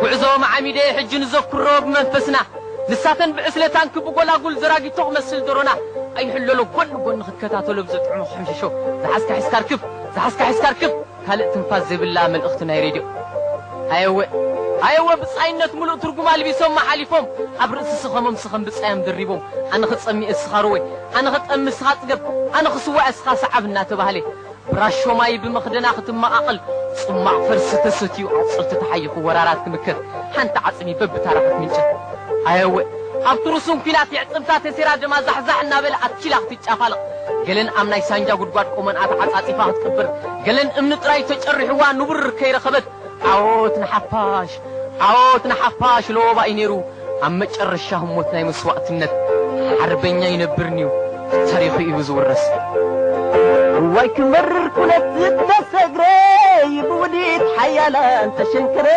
ጉዕዞ መዓሚደ ሕጂ ንዘክሮ ብመንፈስና፣ ንሳተን ብዕስለ ታንኪ ብጎላጉል ዘራጊቶ ክመስል ደሮና ኣይሕለሎ፣ ጎኒ ጎኒ ክከታተሎ ብዘጥዕሞ ክሕምሽሾ፣ ዝሓዝካ ሒዝካ ርክብ፣ ዝሓዝካ ሒዝካ ርክብ፣ ካልእ ትንፋስ ዘይብላ መልእኽቲ ናይ ሬድዮ። ኣየወ፣ ኣየወ ብጻይነት ምሉእ ትርጉም ኣልቢሶም ሓሊፎም፣ ኣብ ርእሲ ስኸሞም ስኸም ብጻዮም ደሪቦም፣ ኣነ ክጸሚ እስኻ ርወይ፣ ኣነ ክጠሚ እስኻ ጽገብ፣ ኣነ ክስዋእ እስኻ ሰዓብ እናተባህለ፣ ብራሾ ማይ ብመኽደና ክትመቓቐል፣ ጽማቕ ፈርሲ ተሰትዩ ኣቑጽልቲ ተሓይኹ ወራራት ክምከት፣ ሓንቲ ዓጽሚ በብታራ ክትምንጨት። ኣየወ፣ ኣብቲ ርሱን ኲናት የዕጽምታ ተሴራ ደማ ዛሕዛሕ እናበለ ኣትኪላ ክትጫፋለቕ፣ ገለን ኣብ ናይ ሳንጃ ጉድጓድ ቆመንኣ ተዓጻጺፋ ክትቅብር፣ ገለን እምኒ ጥራይ ተጨሪሕዋ ንቡር ከይረኸበት፣ ዓወት ንሓፋሽ፣ ዓወት ንሓፋሽ ለወባ እዩ ነይሩ። ኣብ መጨረሻ ህሞት ናይ መስዋእትነት ሓርበኛ ይነብርን'ዩ፣ ታሪኹ እዩ ዝውረስ። እዋይ ክመርር ኩነት ዝተሰግረ፣ ብውዲት ሓያላን ተሸንክረ።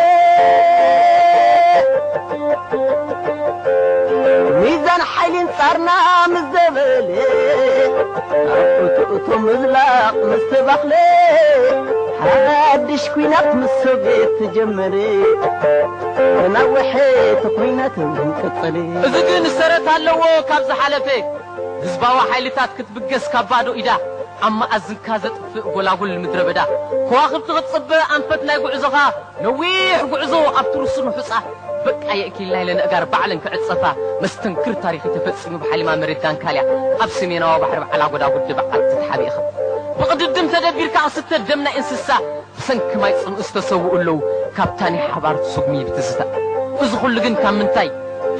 ሚዛን ሓይሊ ኣንጻርና ምስ ዘበለ፣ ኣብ እቶ እቶ ምዝላቕ ምስ ተባኽለ፣ ሓድሽ ኲናት ምስ ሶቪየት ተጀመረ። ተናወሐ እቲ ኲናት እውን ቀጸለ። እዚ ግን ሰረት ኣለዎ ካብ ዝሓለፈ። ህዝባዊ ሓይልታት ክትብገስ ካብ ባዶ ኢዳ፣ ኣብ መኣዝንካ ዘጥፍእ ጎላጉል ምድረ በዳ። ከዋኽብቲ ክትጽበ ኣንፈት ናይ ጉዕዞኻ፣ ነዊሕ ጉዕዞ ኣብቲ ርሱን ሑጻ። በቃ የእኪልና ኢለን ኣእጋር ባዕለን ክዕጸፋ፣ መስተንክር ታሪኽ ተፈጺሙ ብሓሊማ መሬት ዳንካልያ፣ ኣብ ሰሜናዊ ባሕሪ በዓል ኣጎዳ ጉዲ በዓቲ ተሓቢእኻ። ብቕድድም ተደቢርካ ክስተ ደም ናይ እንስሳ፣ ብሰንኪ ማይ ጽምኢ ዝተሰውኡ ኣለዉ፣ ካብታ ናይ ሓባር ስጉሚ ብትዝታ። እዚ ኹሉ ግን ካብ ምንታይ?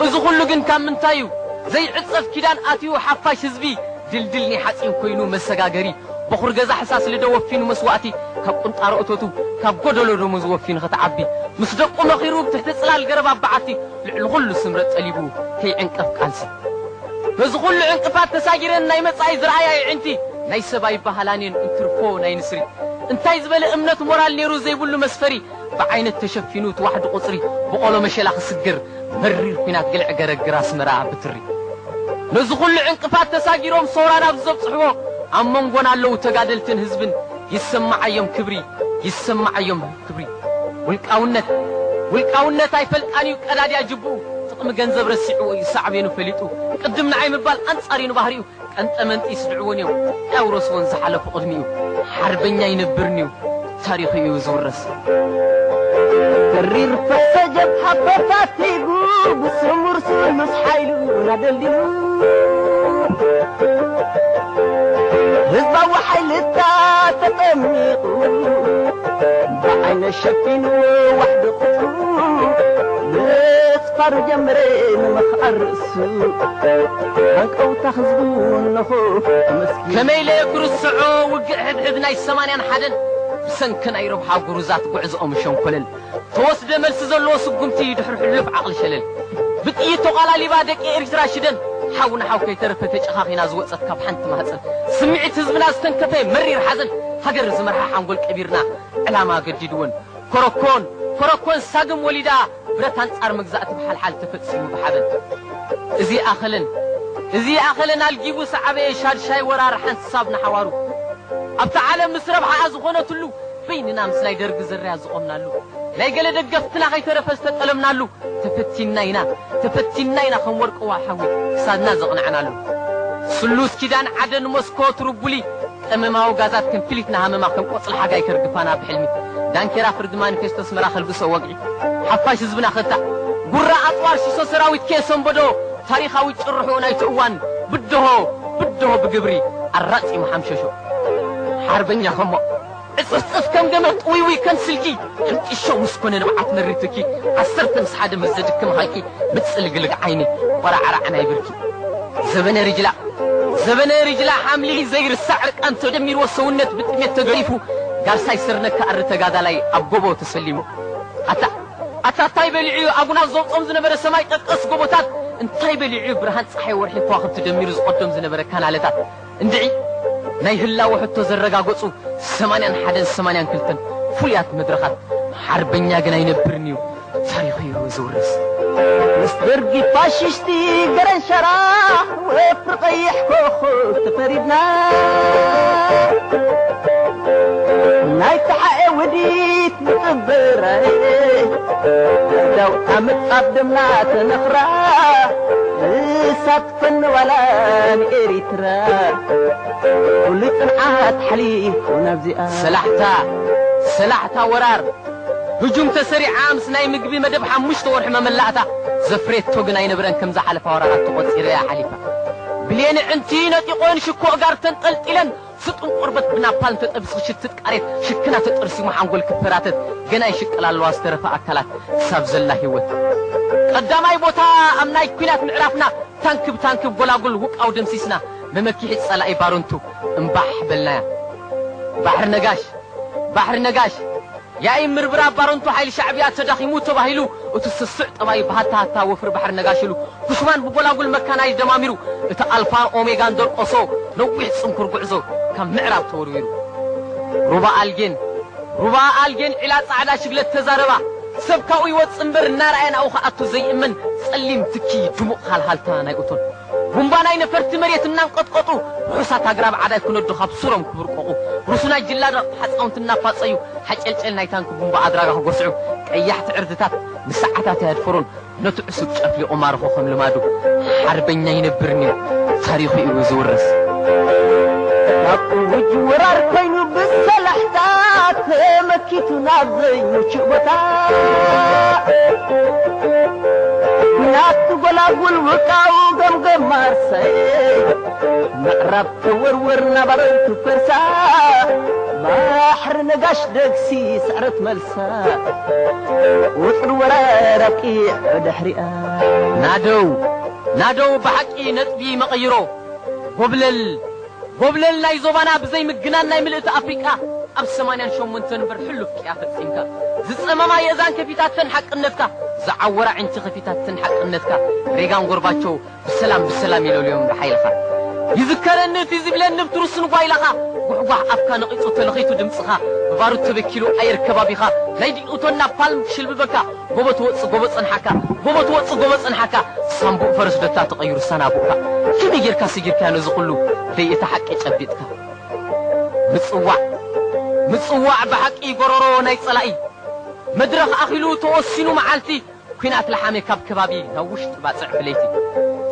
እዚ ኹሉ ግን ካብ ምንታይ እዩ? ዘይዕጸፍ ኪዳን ኣትዩ ሓፋሽ ህዝቢ፣ ድልድል ናይ ሓጺን ኮይኑ መሰጋገሪ፣ በኹር ገዛ ሕሳስ ልደ ወፊኑ መስዋእቲ፣ ካብ ቁንጣሮ እቶቱ፣ ካብ ጎደሎ ደሞዝ ወፊኑ ከተዓቢ፣ ምስ ደቁ መኺሩ ብትሕቲ ጽላል ገረብ ኣብ በዓቲ፣ ልዕሊ ኹሉ ስምረት ጠሊቡ ከይዕንቀፍ ቃልሲ። ነዚ ኹሉ ዕንቅፋት ተሳጊረን ናይ መጻኢ ዝረኣያ የዒንቲ፣ ናይ ሰብ ኣይበሃላን እየን እንትርፎ ናይ ንስሪ። እንታይ ዝበለ እምነት ሞራል ነይሩ ዘይብሉ መስፈሪ፣ ብዓይነት ተሸፊኑ እቲ ዋሕዲ ቁጽሪ፣ ብቆሎ መሸላ ክስግር፣ መሪር ኲናት ግልዒ ገረግር ኣስመራ ብትሪ። ነዚ ኹሉ ዕንቅፋት ተሳጊሮም ሰውራ ናብ ዘብጽሕዎ፣ ኣብ መንጎና ኣለዉ ተጋደልትን ህዝብን፣ ይሰማዓዮም ክብሪ፣ ይሰማዓዮም ክብሪ። ውልቃውነት፣ ውልቃውነት ኣይፈልጣን እዩ ቀዳድያ ጅብኡ፣ ጥቕሚ ገንዘብ ረሲዕዎ እዩ ሳዕቤኑ ፈሊጡ፣ ቅድም ንዓይ ምባል ኣንጻር እዩ ንባህሪኡ። ቀንጠመንጢ ይስድዕዎን እዮም፣ ኣውረስዎን ዝሓለፉ ቅድሚኡ። ሓርበኛ ይነብርን እዩ፣ ታሪኹ እዩ ዝውረስ። ተሪር ፈሰጀብ ሓፈታቲጉ፣ ብስሙር ስሉስ ሓይሉ ናደልዲሉ። ህዝባዊ ሓይልታት ተጠሚቑ፣ ብዓይነ ሸፊኑ ዋሕዲ ቁጽሩ፣ ምስፋሩ ጀመረ ንምኽዓር ርእሱ። ሃንቀውታ ህዝቡ እነሆ ተመስጊኑ። ከመይ ኢለ ክርስዖ ውግእ ሕብሕብ ናይ ሰማንያን ሓደን፣ ብሰንኪ ናይ ረብሓ ጉሩዛት ጉዕዝኦም ሸንኮለል። ተወስደ መልሲ ዘለዎ ስጉምቲ ድሕሪ ሕሉፍ ዓቕሊ ሸለል። ብጥይት ተቓላሊባ ደቂ ኤርትራ ሽደን፣ ሓው ንሓው ከይተረፈ ተጨኻኺና ዝወጸት ካብ ሓንቲ ማህጸን። ስምዒት ህዝብና ዝተንከፈ መሪር ሓዘን፣ ሃገር ዝመርሓ ሓንጎል ቀቢርና ዕላማ ገዲድወን። ኮረኮን፣ ኮረኮን ሳግም ወሊዳ፣ ብረት ኣንጻር መግዛእቲ ብሓልሓል ተፈጺሙ ብሓበን። እዚ ኣኸለን፣ እዚ ኣኸለን ኣልጊቡ ሰዓበየ ሻድሻይ ወራር ሓንሳብ ንሓዋሩ። ኣብታ ዓለም ምስ ረብሓኣ ዝኾነትሉ፣ በይንና ምስ ናይ ደርጊ ዝርያ ዝቖምናሉ። ናይ ገለ ደገፍትና ከይተረፈ ዝተጠለምናሉ። ተፈቲና ኢና፣ ተፈቲና ኢና ከም ወርቂ ዋሓዊ ክሳድና ዘቕናዕናሉ። ስሉስ ኪዳን ዓደን ሞስኮ ትርቡሊ፣ ቀመማዊ ጋዛት ከም ክሊትና ሃመማ ከም ቆጽሊ ሓጋይ ከርግፋና ብሕልሚ። ዳንኬራ ፍርዲ ማኒፌስቶ ኣስመራ ከልግሶ ወግዒ። ሓፋሽ ህዝብና ከታዕ ጉራ ኣጽዋር ሽሶ ሰራዊት ከየሰንበዶ ታሪኻዊ ጭርሖ ናይቲ እዋን ብድሆ፣ ብድሆ ብግብሪ ኣራጺሙ ሓምሸሾ። ሓርበኛ ከሞ ዕጽፍጽፍ ከም ገመድ ጥውይውይ ከም ስልጊ፣ ሕንቂሾ ምስ ኮነ ንብዓት መሪር ትኪ፣ ዓሰርተ ምስ ሓደ ምስ ዘድክም ሃልኪ፣ ምጽልግልግ ዓይኒ፣ ቆራዕራዕ ናይ ብርኪ። ዘበነ ሪጅላ፣ ዘበነ ሪጅላ ሓምሊ ዘይርሳዕ ዕርቃን ተደሚርዎ ሰውነት ብጥሜት ተገሪፉ፣ ጋርሳይ ስርነካ ኣሪ ተጋዳላይ ኣብ ጎቦ ተሰሊሙ። ኣታ ኣታ እንታይ በሊዑ ኣጉናፍ ዘውጾም ዝነበረ ሰማይ ጠቀስ ጎቦታት፣ እንታይ በሊዑ ብርሃን ጸሓይ ወርሒ ከዋኽብቲ ደሚሩ ዝቐዶም ዝነበረ ካናለታት። እንድዒ ናይ ህላወ ሕቶ ዘረጋገጹ ሰማንያን ሓደን ሰማንያን ክልተን ፍሉያት መድረኻት። ሓርበኛ ግን ኣይነብርን እዩ፣ ታሪኹ እዩ ዝውረስ። ምስ ደርጊ ፋሽስቲ ገረንሸራ ወፍሪ ቀይሕ ኮኾብ ተፈሪድና፣ ናይ ተሓኤ ውዲት ንጥብረ ዳው ኣመጻብ ደምና ተነኽራ፣ እሳት ፈነዋላ ንኤሪትራ። ኩሉ ጽንዓት ሓሊፉ ናብዚኣ። ሰላሕታ፣ ሰላሕታ ወራር። ህጁም ተሰሪዓ ምስ ናይ ምግቢ መደብ ሓሙሽተ ወርሒ መመላእታ ዘፍሬቶ ግን ኣይነበረን፣ ከም ዝሓለፋ ወራራት ተቖጺረ እያ ሓሊፋ። ብሌን ዕንቲ ነጢቖን ሽኮ ጋር ተንጠልጢለን፣ ስጡም ቆርበት ብናፓልም ተጠቢሱ ክሽትት ቃሬት ሽክና ተጠርሲሙ ሓንጎል ክፈራተት ገና ይሽቅል ኣለዋ ዝተረፈ ኣካላት ክሳብ ዘላ ህይወት። ቀዳማይ ቦታ ኣብ ናይ ኲናት ምዕራፍና ታንክ ብታንክ ጎላጉል ውቃው ደምሲስና መመኪሒ ጸላኢ ባረንቱ እምባሕ በልናያ። ባሕሪ ነጋሽ፣ ባሕሪ ነጋሽ፣ ያኢ ምርብራብ ባረንቱ ሓይሊ ሻዕብያ ተዳኺሙ ተባሂሉ፣ እቲ ስሱዕ ጠባይ ብሃታ ሃታ ወፍሪ ባሕሪ ነጋሽ ኢሉ፣ ኩሽማን ብጎላጉል መካናይዝ ደማሚሩ፣ እቲ ኣልፋን ኦሜጋን ደርቆሶ ነዊሕ ጽንኩር ጉዕዞ ካብ ምዕራብ ተወርዊሩ። ሩባ ኣልጌን፣ ሩባ ኣልጌን ዒላ ጻዕዳ ሽግለት ተዛረባ፣ ሰብ ካብኡ ይወጽእ እምበር እናረኣየ ናብኡ ክኣቱ ዘይእመን ጸሊም ትኪ ድሙቕ ሃልሃልታ ናይ እቶን። ቡምባ ናይ ነፈርቲ መሬት እናንቀጥቀጡ፣ ርሑሳት ኣግራብ ዓዳይ ክነዱ ካብ ሱሮም ክብርቆቑ፣ ርሱናት ጅላዳት ሓጻውንቲ እናፋጸዩ፣ ሓጨልጨል ናይ ታንኪ ቡምባ ኣድራጋ ክጎስዑ፣ ቀያሕቲ ዕርድታት ንሰዓታት ኣየድፈሩን፣ ነቲ ዕሱብ ጨፍሊቑ ማርኾ ከም ልማዱ። ሓርበኛ ኣይነብርን እዩ፣ ታሪኹ እዩ ዝውረስ። ናብ እውጅ ወራር ኮይኑ ብሰላሕታ ተመኪቱ ናብ ዘይምቹእ ቦታ፣ ናብቲ ጎላጉል ውቃው ገምገም ማርሰይ ምዕራብ ተወርወር ናባረይ ትፈርሳ፣ ባሕሪ ነጋሽ ደግሲ ስዕረት መልሳ፣ ውጥር ወራር ኣብቂዑ ድሕሪኣ። ናደው፣ ናደው ብሓቂ ነጥቢ መቐይሮ። ጎብለል፣ ጎብለል ናይ ዞባና ብዘይ ምግናን ናይ ምልእቲ ኣፍሪቃ ኣብ ሰማንያን ሸሞንተን እምበር ሕሉፍ ቅያ ፈጺምካ። ዝጸመማ የእዛን ከፊታተን ሓቅነትካ፣ ዝዓወራ ዕንቲ ከፊታተን ሓቅነትካ። ሬጋን ጎርባቸው ብሰላም ብሰላም ይለልዮም ብሓይልኻ። ይዝከረኒ እቲ ዝብለኒ ብትሩስን ጓይላኻ፣ ጓሕጓሕ ኣፍካ ነቒጹ ተለኺቱ ድምጽኻ፣ ብባሩድ ተበኪሉ ኣየር ከባቢኻ፣ ናይ ዲኡቶን ናፓልም ክሽልብበካ፣ ጎቦ ትወጽእ ጎቦ ጸንሓካ፣ ጎቦ ትወጽእ ጎቦ ጸንሓካ፣ ሳምቡእ ፈረስ ደታ ተቐይሩ ሰናቡእካ። ከመይ ጌርካ ሰጊርካዮ ነዚ ኩሉ ደይ እቲ ሓቂ ጨቢጥካ? ምጽዋዕ፣ ምጽዋዕ ብሓቂ ጎረሮ ናይ ጸላኢ። መድረኽ ኣኺሉ ተወሲኑ መዓልቲ፣ ኲናት ለሓመ ካብ ከባቢ ናብ ውሽጢ ባጽዕ ብለይቲ።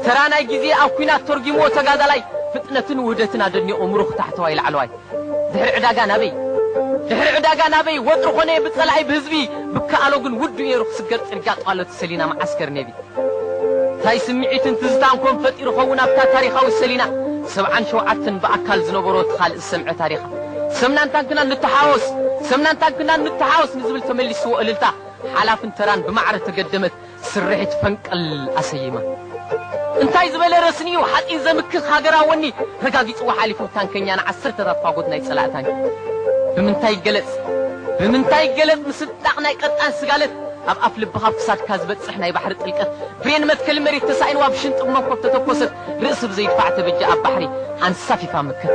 ተራ ናይ ግዜ ኣብ ኲናት ተርጒምዎ ተጋዳላይ፣ ፍጥነትን ውህደትን ኣደኒቑ ምሩኽ ታሕተዋይ ላዕለዋይ። ድሕሪ ዕዳጋ ናበይ? ድሕሪ ዕዳጋ ናበይ? ወጥሪ ኾነ ብጸላኢ ብህዝቢ፣ ብከኣሎ ግን ውዱእ ነይሩ ክስገር ጽርግያ ጧሎት ሰሊና መዓስከር ኔቪ። እንታይ ስምዒትን ትዝታን ኮን ፈጢሩ ኸውን ኣብታ ታሪኻዊት ሰሊና? ሰብዓን ሸውዓተን ብኣካል ዝነበሮ እቲ ካልእ ዝሰምዐ ታሪኻ። ሰምናን ታንክናን ንተሓወስ፣ ሰምናን ታንክናን ንተሓወስ ንዝብል ተመሊስዎ እልልታ፣ ሓላፍን ተራን ብማዕረ ተገደመት ስርሒት ፈንቅል ኣሰይማ። እንታይ ዝበለ ረስኒ'ዩ ሓጺን ዘምክኽ ሃገራዊ ወኒ ረጋጊጽዎ ሓሊፉ ታንከኛ ንዓሰርተታት ፋጎት ናይ ጸላኢ ታንኪ። ብምንታይ ይገለጽ? ብምንታይ ይገለጽ? ምስንጣቕ ናይ ቀጣን ስጋለት ኣብ ኣፍ ልብኻ ኣብ ክሳድካ ዝበጽሕ ናይ ባሕሪ ጥልቀት ብሬን መትከሊ መሬት ተሳኢንዋ ብሽንጥብ መንኮብ ተተኮሰት ርእሲ ብዘይድፋዕ ተበጃ ኣብ ባሕሪ ኣንሳፊፋ መከተ።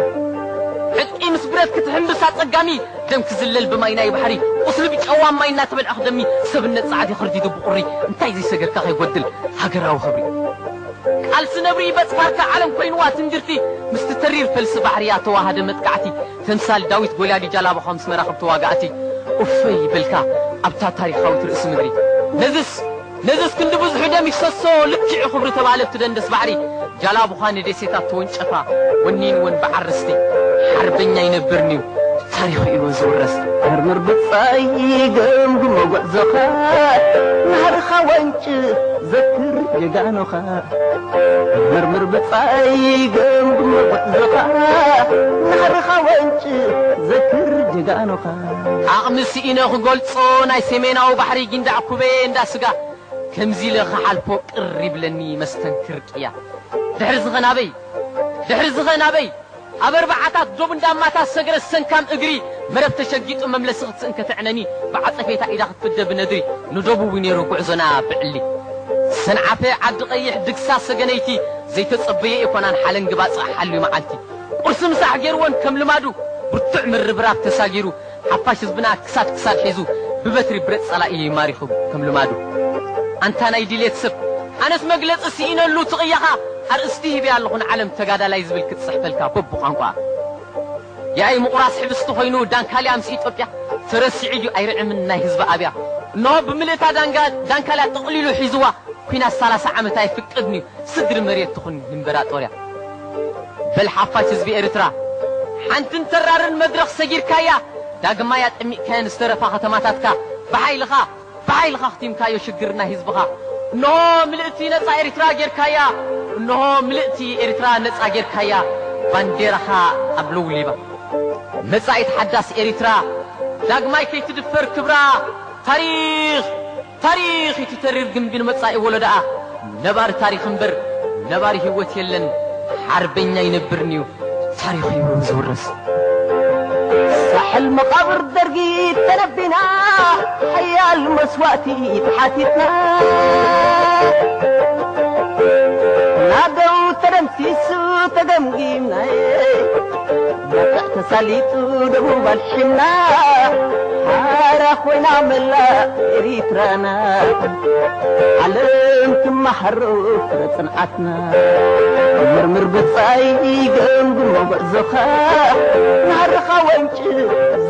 ዕጥቂ ምስ ብረት ክትሕምብስ ኣጸጋሚ ደም ክዝለል ብማይ ናይ ባሕሪ ቁስሊ ብጨዋ ማይ እናተበልዐ ክደሚ ሰብነት ጻዕዲ ክርዲዱ ብቑሪ እንታይ ዘይሰገርካ ከይጎድል ሃገራዊ ክብሪ። ቃልሲ ነብሪ በጽፋርካ ዓለም ኮይንዋ ትንግርቲ ምስቲ ተሪር ፈልሲ ባሕርያ ተዋሃደ መጥቃዕቲ ተምሳል ዳዊት ጎልያድ ጃላቦኻ ምስ መራኽብ ተዋጋእቲ ኡፈይ በልካ ኣብታ ታሪኻዊት ርእሲ ምድሪ። ነዝስ ነዝስ ክንዲ ብዙሑ ደም ይፍሰሶ ልክዕ ክብሪ ተባህለ ኣብቲ ደንደስ ባሕሪ ጃላቡኻ ንደሴታት ተወንጨፋ ወኒንወን ብዓርስቲ ሓርበኛ ይነብርን'ዩ ታሪኹ እዩ ዝውረስ። መርምር ብጻይ ገምግሞ ጉዕዞኻ ናህርኻ ወንጭፍ ዘክር ጀጋኑኻ። መርምር ብጻይ ገምግሞ ጉዕዞኻ ናህርኻ ወንጭፍ ዘክር ጀጋኑኻ። ዓቕሚ ስኢነ ክገልጾ ናይ ሰሜናዊ ባሕሪ ጊንዳዕ ኩበየ እንዳ ስጋ ከምዚ ኢለ ክሓልፎ ቅር ይብለኒ መስተንክር ቅያ። ድሕሪ ዝኸ ናበይ? ድሕሪ ዝኸ ናበይ? ኣብ ኣርባዓታት ዶብ እንዳማታ ሰገረ ሰንካም እግሪ፣ መረብ ተሸጊጡ መምለሲ ክትስእን ከተዕነኒ፣ ብዓጸፌታ ኢዳ ክትፍደ ብነድሪ፣ ንዶብ እውን ነይሩ ጉዕዞና ብዕሊ። ሰንዓፈ ዓዲ ቀይሕ ድግሳ ሰገነይቲ፣ ዘይተጸበየ ኣይኮናን ሓለንጊ ባጽዕ ሓልዩ መዓልቲ። ቁርሲ ምሳሕ ገይርወን ከም ልማዱ፣ ብርቱዕ ምርብራብ ተሳጊሩ፣ ሓፋሽ ህዝብና ክሳድ ክሳድ ሒዙ፣ ብበትሪ ብረት ጸላኢ ይማሪኹ ከም ልማዱ። ኣንታ ናይ ድሌት ሰብ፣ ኣነስ መግለጺ ስኢነሉ ትቕያኻ፣ ኣርእስቲ ሂበያ ኣለኹ ንዓለም ተጋዳላይ ዝብል ክትጽሕፈልካ በብቋንቋ። ያኢ ምቑራስ ሕብስቲ ኮይኑ ዳንካልያ ምስ ኢትዮጵያ፣ ተረሲዑ እዩ ኣይርዕምን ናይ ህዝቢ ኣብያ። እንሆ ብምልእታ ዳንጋ-፣ ዳንካልያ ጠቕሊሉ ሒዝዋ፣ ኲናት ሰላሳ ዓመት ኣይፍቀድን እዩ፣ ስድሪ መሬት ትኹን ንእምበራጦርያ። በል ሓፋሽ ህዝቢ ኤርትራ፣ ሓንትን ተራርን መድረኽ ሰጊርካያ፣ ዳግማይ ኣጠሚቕካየን ዝተረፋ ከተማታትካ፣ ብሓይልኻ፣ ብሓይልኻ ኣኽቲምካዮ ሽግር ናይ ህዝብኻ። እንሆ ምልእቲ ነጻ ኤርትራ ጌርካያ፣ እንሆ ምልእቲ ኤርትራ ነጻ ጌርካያ፣ ባንዴራኻ ኣብ ለውሊባ። መጻኢት ሓዳስ ኤርትራ፣ ዳግማይ ከይትድፈር ክብራ፣ ታሪኽ፣ ታሪኽ እቲ ተሪር ግንቢ ንመጻኢ ወለዶኣ፣ ነባሪ ታሪኽ እምበር ነባሪ ህይወት የለን፣ ሓርበኛ ይነብርን'ዩ፣ ታሪኽ እዩ ዝውረስ። ሳሕል መቓብር ደርጊ ተነቢና፣ ሓያል መስዋእቲ ተሓቲትና፣ ናደው ተደምሲሱ ተገምጊምናየ፣ ባጽዕ ተሳሊጡ ደቡብ ኣልሒና፣ ሓራ ኮይና መላእ ኤሪትራና። ዓለም ትመሃሮ ፍረ ጽንዓትና። መርምር ብጻይ ገምግሞ ጉዕዞኻ፣ ናርኻ ወንጭ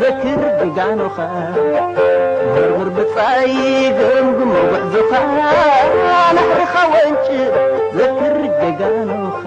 ዘክር ጀጋኑኻ። መርምር ብጻይ ገምግሞ ጉዕዞኻ፣ ናርኻ ወንጭ ዘክር ጀጋኑኻ።